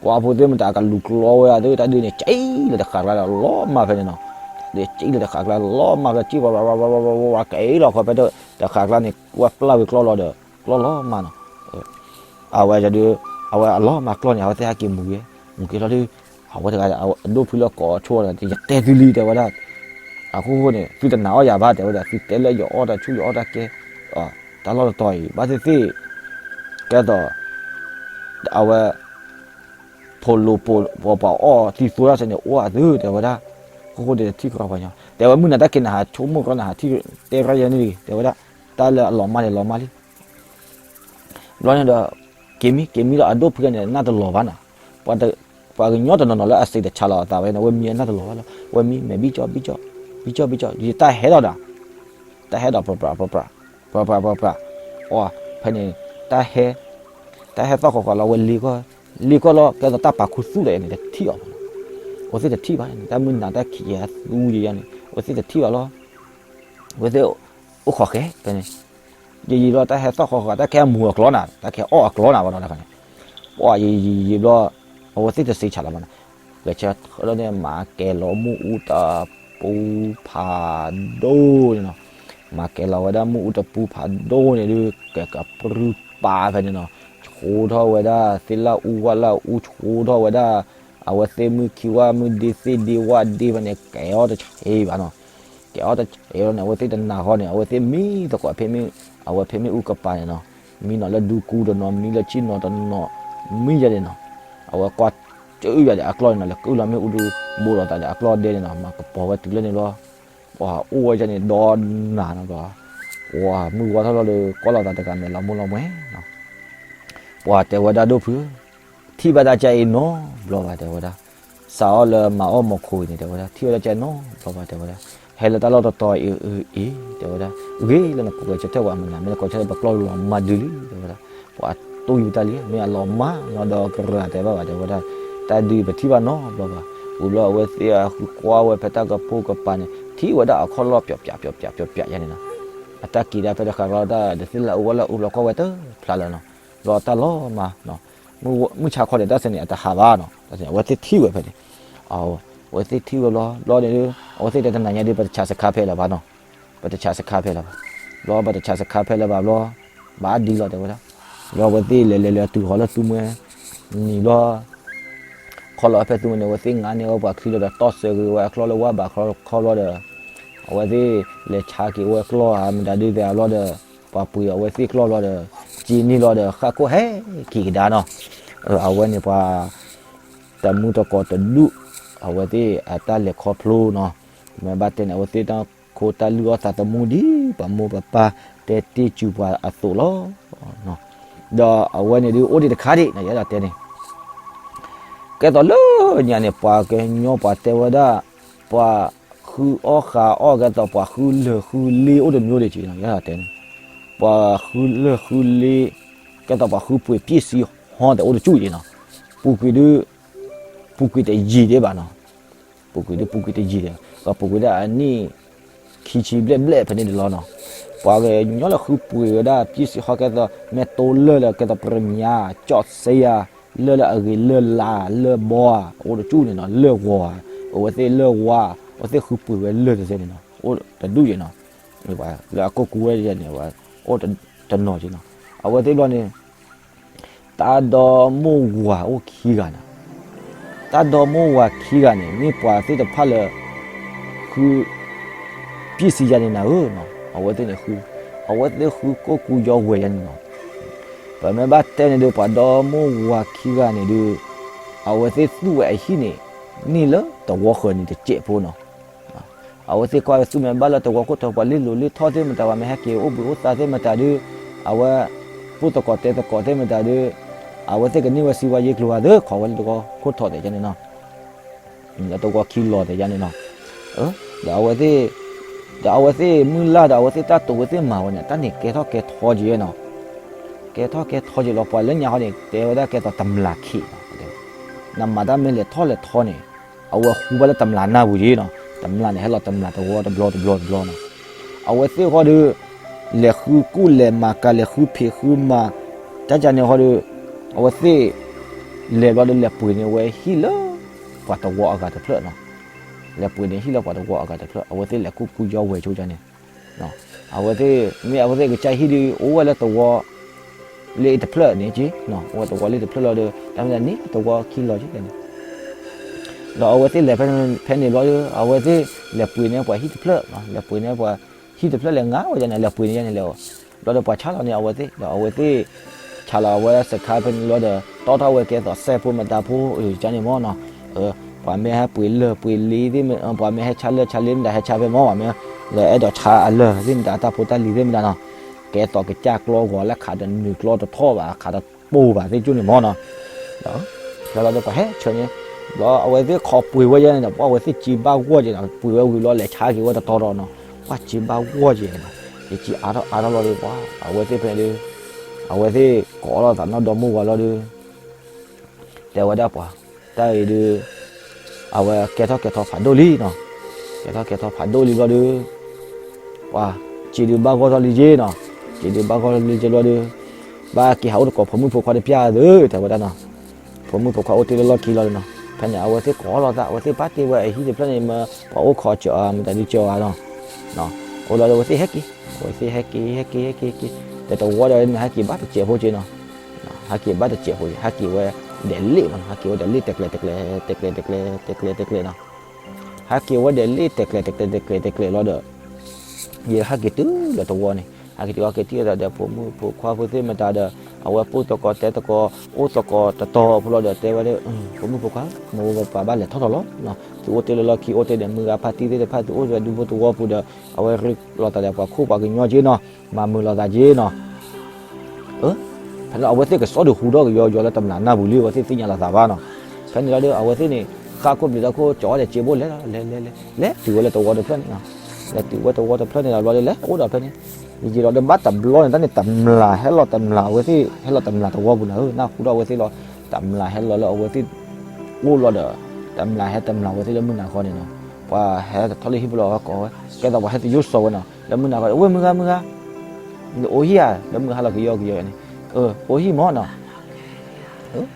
ကွၢ်ဖိသ့ၣ်မတၤကလူၤကျီဝဲဒၣ်သ့ၣ် တၢ်ဒုးန့ၣ် ကံလၢတဃာ်ကျါဒီးလီၤမၢ်ဖဲန့ၣ်နီၤ, တၢ်ဒုးကံလၢတဃာ်ကျါလီၤမၢ်ဖဲ ကံပှၤပှၤပှၤပှၤပှၤပှၤ ကံလီၤခီဖဲတဃာ်ကျါန့ၣ် ကွၢ်ပျၢ်ဝဲကျီလီၤဒီး ကျီလီၤမၢ်နီၤ, အဝဲဒုး အဝဲအလီၤမၢ်ကျီန့ၣ် အဝဲသ့ၣ်ဟဲက့ၤမူၤက့ၤ, မူၤက့ၤလီၤဒီး အဝဲတဂၤ အဒိၣ်ဖုလၢကိးဆိဒီး ယတဲသုလံတဲဝဲဒၣ်, အဃိဃိန့ၣ် သုတနာ်အီၣ်ယၤဘၣ်တဲဝဲဒၣ် သုတဲလၢယအီၣ်တၢ်ဆူၣ်ယအီၣ်တၢ်ကဲ, တၢ်လီၢ်တတီၤအံၤ ဘၣ်သ့ၣ်သ့ၣ်, ကဲသိး အဝဲ ဖိးလိာ်ပိာ်ပှၤအီၣ်သံသိတၢ်စဲန့ၣ် အိၣ်အသုတဲဝဲဒၣ်, အဃိဃိန့ၣ်တထံၣ်ကီးပှၤညီ တဲဝဲမုၢ်နၤတၢ်က့ၤနဟးဆိကမိၣ်ကီး နဟးထံၣ်တဲရၣ်ယဲန့ၣ်တဂ့ၤ တဲဝဲဒၣ်, တၢ်လၢအလီၤမၢ်န့ၣ်လီၤမၢ်လံ ဘျီန့ၣ်ဒီး က့ၤမံ က့ၤမံဒီးအဒိၣ်ဖုန့ၣ် နၢ်တလီၤဘၣ်နီၤ, ပှၤကညီတနီၤနီၤလၢအစံးတဆါလီၤအသးဝဲန့ၣ် ဝဲမံအနၢ်တလီၤဘၣ်လီၤ, ဝဲမံမဲာ်ဘံကၠီဘံကၠီ, ဘံကၠီဘံကၠီ ယတၢ်ဟဲဒီးနီၤ, တၢ်ဟဲဒီးပြးပြးပြးပြး, ပြးပြးပြးပြး, အီ ဖဲန့ၣ် တၢ်ဟဲ တၢ်ဟဲသီၣ်ဃီဃီလီၤ ဝဲလ့ကီၢ်, လ့ကီၢ်လီၤ ကဲသိးတၢ်ပာ်ခူသူၣ်ဒီးန့ၣ် တထံၣ်အီၤဘၣ်နီၤ, အဝဲသ့ၣ်တထံၣ်ဘၣ်န့ၣ် တၢ်မုၢ်နၤတၢ်ခံးယၤသူယၤန့ၣ် အဝဲသ့ၣ်တထံၣ်ဘၣ်လီၤ အဝဲသ့ၣ်အိၣ်ခိးဃဲၤဖဲန့ၣ်, ယံာ်ယံာ်လီၤတၢ်ဟဲသီၣ်ဃီဃီ တၢ်ကဲမူၤအကျီနၤ တၢ်ကဲအီၣ်အကျီနၤဘၣ်နီၤတခါန့ၣ်, ပှၤယံာ်ယံာ်ယံာ်ဘျီ အဝဲသ့ၣ်တစံးဆါလီၤဘၣ်နီၤ, ဂဲၤဆၢထၢၣ်လီၤန့ၣ် မၤကဲလီၤမုၢ်အူတပူၤဖးဒိၣ်န့ၣ်နီၤ, မၤကဲလီၤဝဲဒၣ်မုၢ်အူတပူၤဖးဒိၣ်န့ၣ်ဒုး ကဲကပြုၢ်ပာ်ဖဲန့ၣ်နီၤ, ဆှိထီၣ်ဝဲဒၣ်သ့ၣ်လၣ်အူဝၣ်လၣ်အူ ဆှိထီၣ်ဝဲဒၣ် အဝဲသ့ၣ်မုၢ်ခံဝၣ်မုၢ်ဒ့သ့ၣ်ဒ့ဝၣ်ဒ့ဖဲန့ၣ် ကဲအီၣ်တဆံးဘၣ်နီၤ, ကဲအီၣ်တဆံးလီၤန့ၣ် အဝဲသ့ၣ်တနာ်ဃီန့ၣ် အဝဲသ့ၣ်မံသကိးဖဲမ့ၢ် အဝဲဖဲမ့ၢ်အူကပၤန့ၣ်နီၤ, မံနီၤလၢဒူကူတနီၤ မံလၢဆ့ၣ်နီၤတနီၤ မံယၤန့ၣ်နီၤ, အဝဲကွၢ်ကၢယၤဒီးအကျီၢ်န့ၣ်နီၤ လဲၤကုၢ်လီၤမ့ၣ်အူဒုး ဘိးလိာ်သးဒီးအကျီၢ်ဒဲန့ၣ်နီၤ မၤကပီၤဝဲတုၤလၢန့ၣ်လီၤ, ပှၤအိၣ်ဝဲဒၣ်န့ၣ်ဒီးနၤနီၤ, ပှၤမုၢ်ဝါထီၣ်လီၤဒီး ကွၢ်လိာ်သးတဂၤမဲာ်လီၤမူလီၤမွဲနီၤ, ပှၤတဲဝဲဒၣ်ဒိၣ်ဖု ထံၣ်ဘၣ်တၢ်ကဲအံၤနီတဘျီဘၣ်တဲဝဲဒၣ်, စးအီၣ်လၢမၤအီၣ်မီၤခိအံၤန့ၣ် တဲဝဲဒၣ် ထံၣ်ဝဲဒၣ်ကဲနီတဘျီဘၣ်တဲဝဲဒၣ်, ဟဲလၢတၢ်လီၢ်တတီၤအံၤအံၤတဲဝဲဒၣ်, ဂ့ၤလၢနကိးဂဲၤဆၢထၢၣ်ဝဲ မနၤမ့ၢ်နကိးဆၢထၢၣ်ပကျီၢ်လီၤမၢ်ဒုလံတဲဝဲဒၣ်, ပှၤတူၢ်ယံၤတၢ်လံ မ့ၢ်အလီၤမၢ်နီၤဒီးကရၢတဲဘၣ်ဘၣ်တဲဝဲဒၣ်, တၢ်ဒုးပထံၣ်ဘၣ်နီတဘျီဘၣ်, ဝံၤဘျီအဝဲသ့ၣ်အဃုကွၢ်ဝဲဖဲတၢ်ကဖိကပၤန့ၣ် ထံၣ်ဝဲဒၣ်အခီၣ်လီၢ်ပျီပျီပျီပျီပျီပျီယါန့ၣ်နီၤ, အတၢ်က့ၤဒၣ်ဖဲတဃာ်လီၤတၢ် တသ့လၢအူဝဲလၢအူလီၤကွၢ်ဝဲတဖျါလၢၤနီၤ, ဘျီတၢ်လီၤမၢ်နီၤ, မုၢ်ဆါခီန့ၣ် တၢ်စဲန့ၣ် အတဟးဘၣ်နီၤ, တၢ်စဲန့ၣ် အဝဲသ့ၣ်ထံၣ်ဝဲဖဲန့ၣ်, အဝဲသ့ၣ်ထံၣ်ဝဲဘျီ ဘျီန့ၣ် အဝဲသ့ၣ်တဲတနၤညါဒ် ပတဆးစခါဖဲလၢၤဘၣ်နီၤ, ပတဆးစခါဖဲလၢၤဘၣ်, ဘျီပတဆးစခါဖဲလၢၤဘၣ်ဘျီ, ဘၣ်ဒံလီၤတဲဝဲဒၣ်, ဘျီအဝဲသ့ၣ်လဲၤလဲၤလဲၤတုၤဃီၤလၢသူမှဲ နံၤဘျီ ခီလီၤဖဲသူန့ၣ် အဝဲသ့ၣ်ငါန့ၢ်ဝဲပှၤချံလီၤဒီး တီၢ်စၢၤဂ့ၤဝဲအကျီၢ်လၢဝၣ်ဘးခီခီဘျီဒီး အဝဲသ့ၣ်လဲၤဆါက့ၤဝဲကျီၢ်ဧါ မတၤဒုးသဲဧါဘျီဒီး ပှၤပှ့ၤအဝဲသ့ၣ်ကျီၢ်ဘျီဒီး က့ၤန့ၢ်လီၤဒီး ဃၣ်ခိၣ်ဟဲက့ၤကဒါနီၤ, အဝဲန့ၣ်ပှၤ တမူတကိးတဒူၣ် အဝဲသ့ၣ်အတၢ်လဲၤခီဖျိနီၤ, မ့ၢ်ဘၣ်တဲန့ၣ် အဝဲသ့ၣ်တၢ်ခိတၢ်လုၢ်အီၣ်သးသမူဒ် ပှၤမိၢ်ပှၤပၢ်တဲတ့ၢ်စူၤပှၤအသိးလီၤ. ဒီးအဝဲန့ၣ်ဒုးအိၣ်ဒံးတခါဒံး ယအဲၣ်ဒိးတဲန့ၣ် ကဲသိးလၢညါန့ၣ် ပှၤကညီပှၤတဲဝဲဒၣ် ပှၤဃုအီၣ်ဃာ်အီၣ် ကဲသိးပှၤဃုလၢၢ်ဃုလ့အိၣ်တမျိုးဒံးက့နီၤ ယအဲၣ်ဒိးတဲန့ၣ်, ပှၤဃုလၢၢ်ဃုလ့ ကဲသိးပှၤဃုပှ့ၤပျ့ၢ်စံဟီတဲအိၣ်တကၠူၣ်က့နီၤ, ပူၤကွံာ်ဒုး ပူၤကွံာ်တယံာ်ဒံးဘၣ်နီၤ, ပူၤကွံာ်ဒ်ပူၤကွံာ်တယံာ်ဒီး ပှၤပူၤကွံာ်ဒၣ်အနံၣ်ခံဆံဘျဲၣ်ဘျဲၣ်ဖဲန့ၣ်တလီၤနီၤ, ပှၤကညီလၢဃုပှ့ၤဝဲဒၣ်ပျံၤစံးဟီၣ်ကဲသိး မဲာ်တိလၢၢ်လၢကဲသိးပရမၠး ကၠီၣ်စ့ယၤ လၢၢ်လၢအဂ့ၤ လၢၢ်လါ လၢၢ်ဘီဧါ အိၣ်တကၠူၣ်န့ၣ်နီၤ, လၢၢ်ဝီဧါ, အဝဲသ့ၣ်လၢၢ်ဝါ, အဝဲသ့ၣ်ဃုပှ့ၤဝဲလၢၢ်တစဲးန့ၣ်နီၤ, အိၣ်တဒူၣ်က့နီၤ, လၢအကိၢ်ကူဝဲန့ၣ် အိၣ်တနီၤက့နီၤ, အဝဲသ့ၣ်ဘျီန့ၣ် တၢ်ဒီမိၢ်ဝၤအိၣ်ခံဂၤန့ၣ်, တၢ်ဒီမိၢ်ဝၤခံဂၤန့ၣ် မ့ၢ်ပှၤသ့ၣ်တဖၣ်လၢ ဃု ပျံၤစံယၤန့ၣ်နၤဧၢ, အဝဲသ့ၣ်န့ၣ်ဃု, အဝဲသ့ၣ်ဃုကိၢ်ကူယီဝဲၤယၤန့ၣ်နီၤ, ပမ့ၢ်ဘၣ်တဲန့ၣ်ဒီး ပှၤဒီမိၢ်ဝၤခံဂၤန့ၣ်ဒီး အဝဲသ့ၣ်သူၣ်ဝဲအဟံၣ်န့ၣ် န့ၢ်လၢတဝီဃၢၤန့ၣ်တစဲးဖိနီၤ အဝဲသ့ၣ်ကွၢ်ဝဲသူၣ်မဲာ်ဘၣ်လၢတဝီခိၣ်ထီၣ် ပှၤလ့လိာ်လ့ထီၣ်သ့ၣ်မတၤ ပှၤမ့ၢ်ဟဲက့ၤအိၣ်ဘှံးအိၣ်သါသ့ၣ်မတၤဒီး အဝဲ ပိၢ်သကိးတဲသကိးသ့ၣ်မတၤဒီး အဝဲသ့ၣ်ကန့ၢ်ဝဲစံးဝဲယ့ကျိၤဧါသ့ ခိးဝဲလၢတဝီခိၣ်ထီၣ်သ့ၣ်ယါန့ၣ်နီၤ, လၢတဝီခံလီၤသ့ၣ်ယါန့ၣ်နီၤ, ဒီးအဝဲသ့ၣ် ဒီးအဝဲသ့ၣ်မုၢ်လၢ်ဒီး အဝဲသ့ၣ်တၢ်တိာ်ဝဲသ့ၣ်မၤဝဲန့ၣ် တၢ်န့ၣ်ကဲထီၣ်ကဲထီက့နီၤ, ကဲထီၣ်ကဲထီက့လီၤ ပှၤလၢညါဃီန့ၣ် တဲဝဲဒၣ်ကဲသိးတမျးခံးနီၤ, နမၤတၢ်မ့ၢ်လဲၤထီၣ်လဲၤထီန့ၣ် အဝဲဃူဘၣ်လၢတမျးနၢ်ပူၤက့နီၤ, တမျးန့ၣ်ဟဲလီၤတမျးတဝီတဘျီတဘျီတဘျီနီၤ, အဝဲသ့ၣ်ဃီဒီး လဲၤဃုကူၣ်လဲၤမၤကၤ လဲၤဃုဖံးဃုမၤ တၢ်ကန့ၣ်ဃီဒီး အဝဲသ့ၣ် လဲၤဘျီဒီးလဲၤပှ့ၤန့ၢ်ဝဲဟံၣ်လၢ ပှၤတဝီအဂၤတဖျၢၣ်နီၤ, လဲၤပှ့ၤန့ၢ်ဟံၣ်လၢပှၤတဝီအဂၤတဖျၢၣ် အဝဲသ့ၣ်လဲၤကူၣ်ကူယီဝဲၤဆိကန့ၣ် အဝဲသ့ၣ် မ့ၢ်အဝဲသ့ၣ်ကစၢ်ဟံၣ်ဒီး အိၣ်ဝဲလၢတဝီ လၢတဖျၢၣ်န့ၣ်က့, အိၣ်ဝဲတဝီလၢတဖျၢၣ်လီၤဒီး တၢ်မ့ၢ်န့ၣ် တဝီခံလီၤက့န့ၣ်, ဒီးအဝဲသ့ၣ်လဲၤဖဲန့ၣ်ဘျီဒီး အဝဲသ့ၣ်လဲၤပှ့ၤန့ၢ်ပှၤဟံၣ်တဖျၢၣ်, လဲၤပှ့ၤန့ၢ်ပှၤဟံၣ်တဖျၢၣ်လဲၤငါဝဲန့ၣ် လဲၤပှ့ၤန့ၢ်ယါန့ၣ်လဲၤ, ဘျီဒီးပှၤဆါလီၤန့ၣ် အဝဲသ့ၣ် ဒီးအဝဲသ့ၣ် ဆါလီၤအဝဲစခါဖဲန့ၣ်လီၤဒီး တီထီၣ်ဝဲကဲသိးစဲးဖိမတၤဖိ ကန့ၣ်မ့ၢ်နီၤ, ပှၤမ့ၢ်ဟဲပှ့ၤလၢၢ်ပှ့ၤလ့သ့ၣ်, ပှၤမ့ၢ်ဟဲဆါလၢၢ်ဆါလ့မတၤ ဟဲဆါဖဲမ့ၢ် ပှၤမ့ၢ် လၢအဲၣ်ဒိးဆါအလၢၢ်သ့ၣ်မတၤ အတၢ်ဖိတၢ်လံၤသ့ၣ်မတၤနီၤ, ကဲသိးကစၢ်ကျီဂီၤလၢခးတနုာ်ကျီတထီၣ်ဘၣ် ခးတပိၢ်ဘၣ်သ့ၣ်ကၠိန့ၣ်မ့ၢ်နီၤ, ဒီး ဖဲလီၤဒီးပှၤဟဲဆၢန့ၣ်, ဒီးအဝဲသ့ၣ်ခိးပှ့ၤဝဲယဲန့ၣ်ဒီး ပှၤအဝဲသ့ၣ်စ့ဘၣ်ဂီၢ်က့ၤနီၤ ပှ့ၤဝဲဝံၤလီၤလဲၤဆါက့ၤဝဲတတီၤဒီးနီၤ, ပှၤစ့ဘၣ်ဂီၢ်က့ၤနီၤ, ယစ့အါထီၣ်အါထီၣ်လီၤဒီး ပှၤအဝဲသ့ၣ်ဖဲန့ၣ်ဒီး အဝဲသ့ၣ်ကိးလီၤသးနီၢ်ဒီမိၢ်ဝၤလီၤဒီး တဲဝဲဒၣ်ပှၤ, တၢ်အံၤဒုး အဝဲကဲထီၣ်ကဲထီဖးဒိၣ်လံနီၤ, ကဲထီၣ်ကဲထီဖးဒိၣ်လံဘျီဒီး ပှၤ စ့ဒုးဘၣ်ဂီၢ်ထီၣ်လံက့နီၤ, စ့ဒုးဘၣ်ဂီၢ်ထီၣ်လံက့ဘျီဒီး ဘၣ်က့ၤဟးအိၣ်သကိးဖိမုၣ်ဖိခွါတပျၢ်သု တဲဝဲဒၣ်နီၤ, ဖိမုၣ်ဖိခွါအိၣ်တ့ၢ်လၢလီၢ်ခံလီၤနီၤ, ဖဲန့ၣ် အဝဲသ့ၣ်ကိးလီၤသး အဝဲသ့ၣ်ဘၣ်တ့ၢ်ဝဲအဟံၣ်တဖျၢၣ်န့ၣ် မ့ၢ်ပှၤအိၣ်ခိးစၢၤအီၤ မတၤဒုးစၢၤအီၤနီၤ, အိၣ်လီၤဒီးအဝဲသ့ၣ်ဟဲက့ၤ, အဝဲသ့ၣ်ဟဲက့ၤ ဟဲက့ၤ ဟဲက့ၤ ဟဲက့ၤ, တတဝီဒီးန့ၣ် ဟဲက့ၤဘၣ်တစဲးဖိက့နီၤ, ဟဲက့ၤဘၣ်တစဲးဖိ ဟဲက့ၤဝဲဒဲးလ့ၣ်မးနီၤ, ဟဲက့ၤဝဲဒဲးလ့ၣ်တဲာ်ကျဲၤတဲာ်ကျဲၤ တဲာ်ကျဲၤတဲာ်ကျဲၤ တဲာ်ကျဲၤတဲာ်ကျဲၤနီၤ, ဟဲက့ၤဝဲဒဲးလ့ၣ်တဲာ်ကျဲၤတဲာ်ကျဲၤတဲာ်ကျဲၤလီၤဒီး ယဟဲက့ၤတုၤလၢတဝီန့ၣ် ဟဲက့ၤတုၤဟဲက့ၤတုၤဒီး ဖိမုၣ်ဖိခွါဖိသ့ၣ်မတၤဒီး အဝဲပိၢ်သကိးတဲသကိး အိၣ်သကိးတတီၤဖိလီၤဒီး တဲဝဲဒၣ် ဖိမုၣ်ဖိခွါ မ့ၢ်ဝဲပှၤဘၣ်လဲၤထီၣ်ထီၣ်လီၤ, သုအိၣ်တ့ၢ်လၢလီၢ်ခံ အိၣ်တ့ၢ်ဒီးမုၢ်ဂၤဖါတံၢ်သ့ၣ်တဖၣ် သုအိၣ်ဝဲဒူဖိသဝီပူၤဒီး အဝဲရ့လိာ်သးဒီးပှၤခိၣ်ပှၤကညီက့နီၤ, မၤမုာ်လိာ်သးက့နီၤ ဖဲန့ၣ် အဝဲသ့ၣ်ကစီၣ်ဒုးဟူထီၣ်ကယီကယီလၢတမျးနၢ်ပူၤလံ အဝဲသ့ၣ်သ့ၣ်ညါလိာ်သးဘၣ်နီၤ, ဖဲန့ၣ်လီၤဒီး အဝဲသ့ၣ်န့ၣ် ဃၣ်ခိၣ်ဘျံးဒီးခိၣ်ကၠီဒီးစ့ဘိလဲၤလီၤ လဲၤလဲၤလဲၤ လဲၤတုၤဝဲလၢတဝီတဖျၢၣ်န့ၣ်နီၤ, လဲၤတုၤဝဲတဝီတဖျၢၣ်န့ၣ်ဒီး ဘျီဒီးလဲၤအိၣ်ဒီးဖဲန့ၣ်, ယယံာ်လီၤဒီးဘၣ်တဘျီန့ၣ် တၢ်န့ၣ် တမျးဟဲလီၤတမျး အဝဲသ့ၣ်ဟဲလီၤတမျးတဝီပူၤနၤဧၢ နၢ်ဟူထီၣ်အဝဲသ့ၣ်လီၤ, တမျးဟဲလီၤလၢအဝဲသ့ၣ် အိၣ်လီၤဒီး တမျးဟဲတမျးအဝဲသ့ၣ်လၢမုၢ်နၤဃီန့ၣ်နီၤ, ပှၤဟဲထီၣ်လၢဟံၣ်ဖိလီၤဝဲကိးဝဲ ကဲသိးပှၤဟဲသယိၣ်စီၤဝဲနီၤ လၢမုၢ်နၤဃီ ဝဲမုၢ်ဂၤမုၢ်ဂၤ အိၣ်ဟံၣ်ဧါ လၢမုၢ်ဟါလီၤကယီကယီန့ၣ်, အိၣ်ဟံၣ်မ့ၢ်နီၤ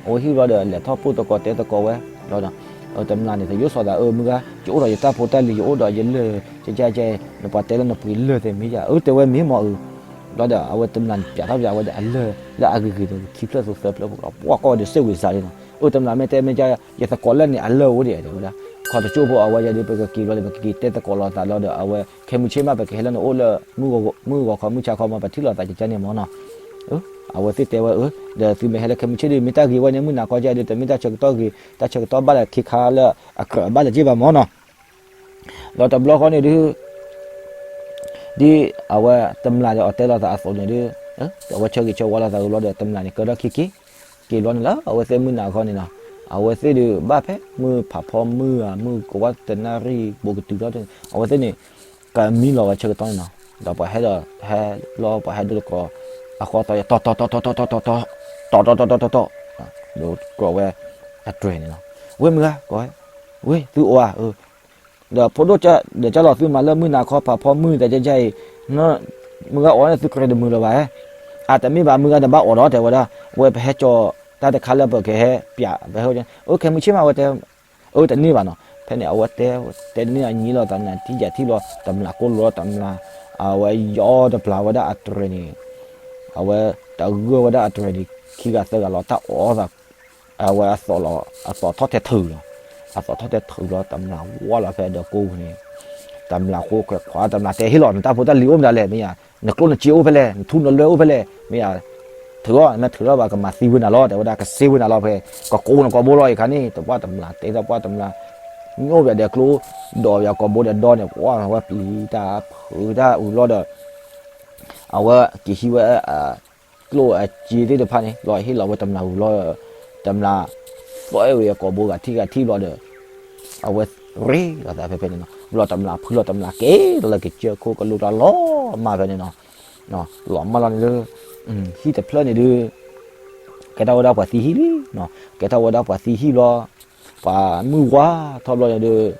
အိၣ်ဟံၣ်ဘျီဒီး လဲၤထီၣ်ပိၢ်သကိးတဲသကိးဝဲ ဘျီဒီး တမျးန့ၣ် သယိၣ်စီၤသး အၢ မုၢ်ဂၤ ယအိၣ်ဒီးယတၢ်ဖိတၢ်လံၤ ယအိၣ်ဒီးယလၢၢ် ကကကဲ နပှၤတဲလၢနပှ့ၤလၢၢ်သ့ၣ်မ့ၢ်ယါ အၢ တဲဝဲမ့ၢ်မ့ၢ်အၢ, ဘျီဒီး အဝဲတမျးန့ၣ်ပျးထီၣ်ပျးဝဲဒီးအလၢၢ် လၢအဂ့ၤဂ့ၤဒီးခံဖျၢၣ်သိးသၢဖျၢၣ်ဖိ ပှၤကွၢ်ဝဲဒီးစ့ၢ်ဝံၤစးလံနီၤ, အၢ တမျးမ့ၢ်တဲမ့ၢ်က ယသကိးလၢန့ၣ် အလၢၢ်အိၣ်ဒံးတဲဝဲဒၣ်, ခီတကၠိၢ်ဖိအဝဲယဲဒုး ပကက့ၤဘျီဒီး ပကက့ၤတဲသကိးလိာ်သးလီၤဒီး အဝဲခဲမုၢ်ဆ့ၣ်မး ပကဟဲလၢနအိၣ်လၢ မုၢ်ဂီၤခီမုၢ်ဆါခီမး ပထံၣ်လိာ်သးကကန့ၣ်မ့ၢ်နီၤ အဝဲသ့ၣ်တဲဝဲ အၢ ဒီးသုမ့ၢ်ဟဲလၢခဲမုၢ်ဆ့ၣ်ဒီး မ့ၢ်တၢ်ဂ့ၤဝဲန့ၣ် မုၢ်နၤခီကဒီး တမ့ၢ်တၢ်ဆၢကတီၢ်ဂ့ၤ တၢ်ဆၢကတီၢ်ဘၣ်လၢခံခါလၢအကြၢးဘၣ်လၢၤက့ဘၣ်မ့ၢ်နီၤ ဒီးတဘျီဃီန့ၣ်ဒုး ဒ်အဝဲတမျးဒီးအီၤတဲလိာ်သးအသိးန့ၣ်ဒုး အဝဲဆၢဂ့ၤဆၢဝါလိာ်သးဝံၤဘျီဒီး တမျးန့ၣ် ကၢထီၣ်ခံက့ၤ က့ၤဘျီန့ၣ်လၢအဝဲသ့ၣ်မုၢ်နၤခီန့ၣ်နီၤ အဝဲသ့ၣ်ဒုးဘၣ်ဖဲမုၢ်ဖးဖီမုၢ်ဧါ မုၢ်ကဝါတနၣ်ရံၣ် ဘူးကတုၤထီၣ်န့ၣ် အဝဲသ့ၣ်န့ၣ် ကမံလီၤဝဲဆၢကတီၢ်န့ၣ်နီၤ ဒီးပှၤဟဲဒီးဟဲလီၤ ပှၤဟဲဒိတကိး အဃီသီ တီတီတီတီတီတီတီတီ တီတီတီတီတီတီ ဒီးကြၢးဝဲအတြဲၤန့ၣ်နီၤ ဝ့ၢ်မုၢ်ဂၤ ကိးဝဲ, ဝ့ၢ်သုအိၣ်ဧါ, ဒီးဖိဒိၣ်ကၢ်ဒီးကၢ်လီၤသုမၤလၢမုၢ်နၤခီ ဖးဖီမုၢ်တကဲကဲအံၤ, မုၢ်ဂၤအိၣ်န့ၣ်သုကြၢးတမုာ်လၢၤဘၣ်, အတမ့ၢ်ဘၣ် မုၢ်ဂၤတဘၣ်အိၣ်ဒီး တဲဝဲဒၣ်, ဝဲပဟဲကၠီၤတၢ်တခါလၢပကဟဲပၠး ပဟဲ, အိၣ်ခဲမုၢ်ဆ့ၣ်မး ဝဲတဲ, အၢ တန့ၢ်ဘၣ်နီၤ, ဖဲန့ၣ် အဝဲတဲ, တဲတန့ၢ်အညီလီၤ တမျးထံၣ်ယထံၣ်လီၤ တမျးကိၢ်လီၤ တမျး, အဝဲယီတပျၢ်ဝဲဒၣ်အတြဲၤန့ၣ်, အဝဲတဂၢၢ်ဝဲဒၣ်အတြဲၤန့ၣ် ခံဂၤသၢဂၤလီၤ တၢ်အီၣ်သး အဝဲအသီၣ်လီၤ အသီၣ်ထီၣ်ထဲထုးလီၤ, အသီၣ်ထီၣ်ထဲထုးလီၤ တမျးဝါလီၤဖဲဒီးကိးန့ၣ်, တမျးဃိခွဲးခွါ တမျးတဲဟ့ၣ်လီၤ နတၢ်ဖိတၢ်လံၤအိၣ်မတၤလဲၣ် မ့ၢ်ယါ, နကျိၣ်နစ့အိၣ်ဖဲလဲၣ် နထူနလွဲၢ်အိၣ်ဖဲလဲၣ် မ့ၢ်ယါ, ထုးအီၣ် မ့ၢ်ထုးထီၣ်ဘၣ် ကမၤသံဝဲနၤလီၤ တဲဝဲဒၣ် ကစ့ဝဲနၤလီၤဖဲ, ကကိးနကိာ်ဘိလီၤအံၤခါန့ၣ် တပှၢ်တမျးတဲထီၣ်ပှၢ်တမျး, ညိၣ်ပယီၤဒီးကျိ ဒီးပယီၤကိာ်ဘိဒီးဒီန့ၣ် ပှၢ်ဝဲပျံၤတၢ်ဖုးတၢ်အုးလီၤဒီး အဝဲက့ၤဟံးဝဲ ကျိၣ်အစ့သ့ၣ်တဖၣ်န့ၣ် လီၤဟ့ၣ်လီၤဝဲတမျးဝံၤလီၤ, တမျး သီၣ်အဲၣ်ဝဲအကိာ်ဘိဂၤထံၣ်ဂၤထံၣ်ဘျီဒီး အဝဲရ့လီၤသးဖဲဖဲန့ၣ်နီၤ, ဘျီတမျးဖုလီၤ တမျးက့ၤလီၤလၢကစၢၢ်ခိၣ်ကလိကျါလီၤမၢ်ဖဲန့ၣ်နီၤ, လီၤမၢ်လီၤန့ၣ်လၢ ဟံၣ်တဖျၢၣ်န့ၣ်ဒုး ကဲထီၣ်ဝဲဒၣ်ပှၤသံဟံၣ်လံနီၤ, ကဲထီၣ်ဝဲဒၣ်ပှၤသံဟံၣ်ဘျီ ပှၤမုၢ်ဝါထီၣ်ဘျီန့ၣ်ဒီး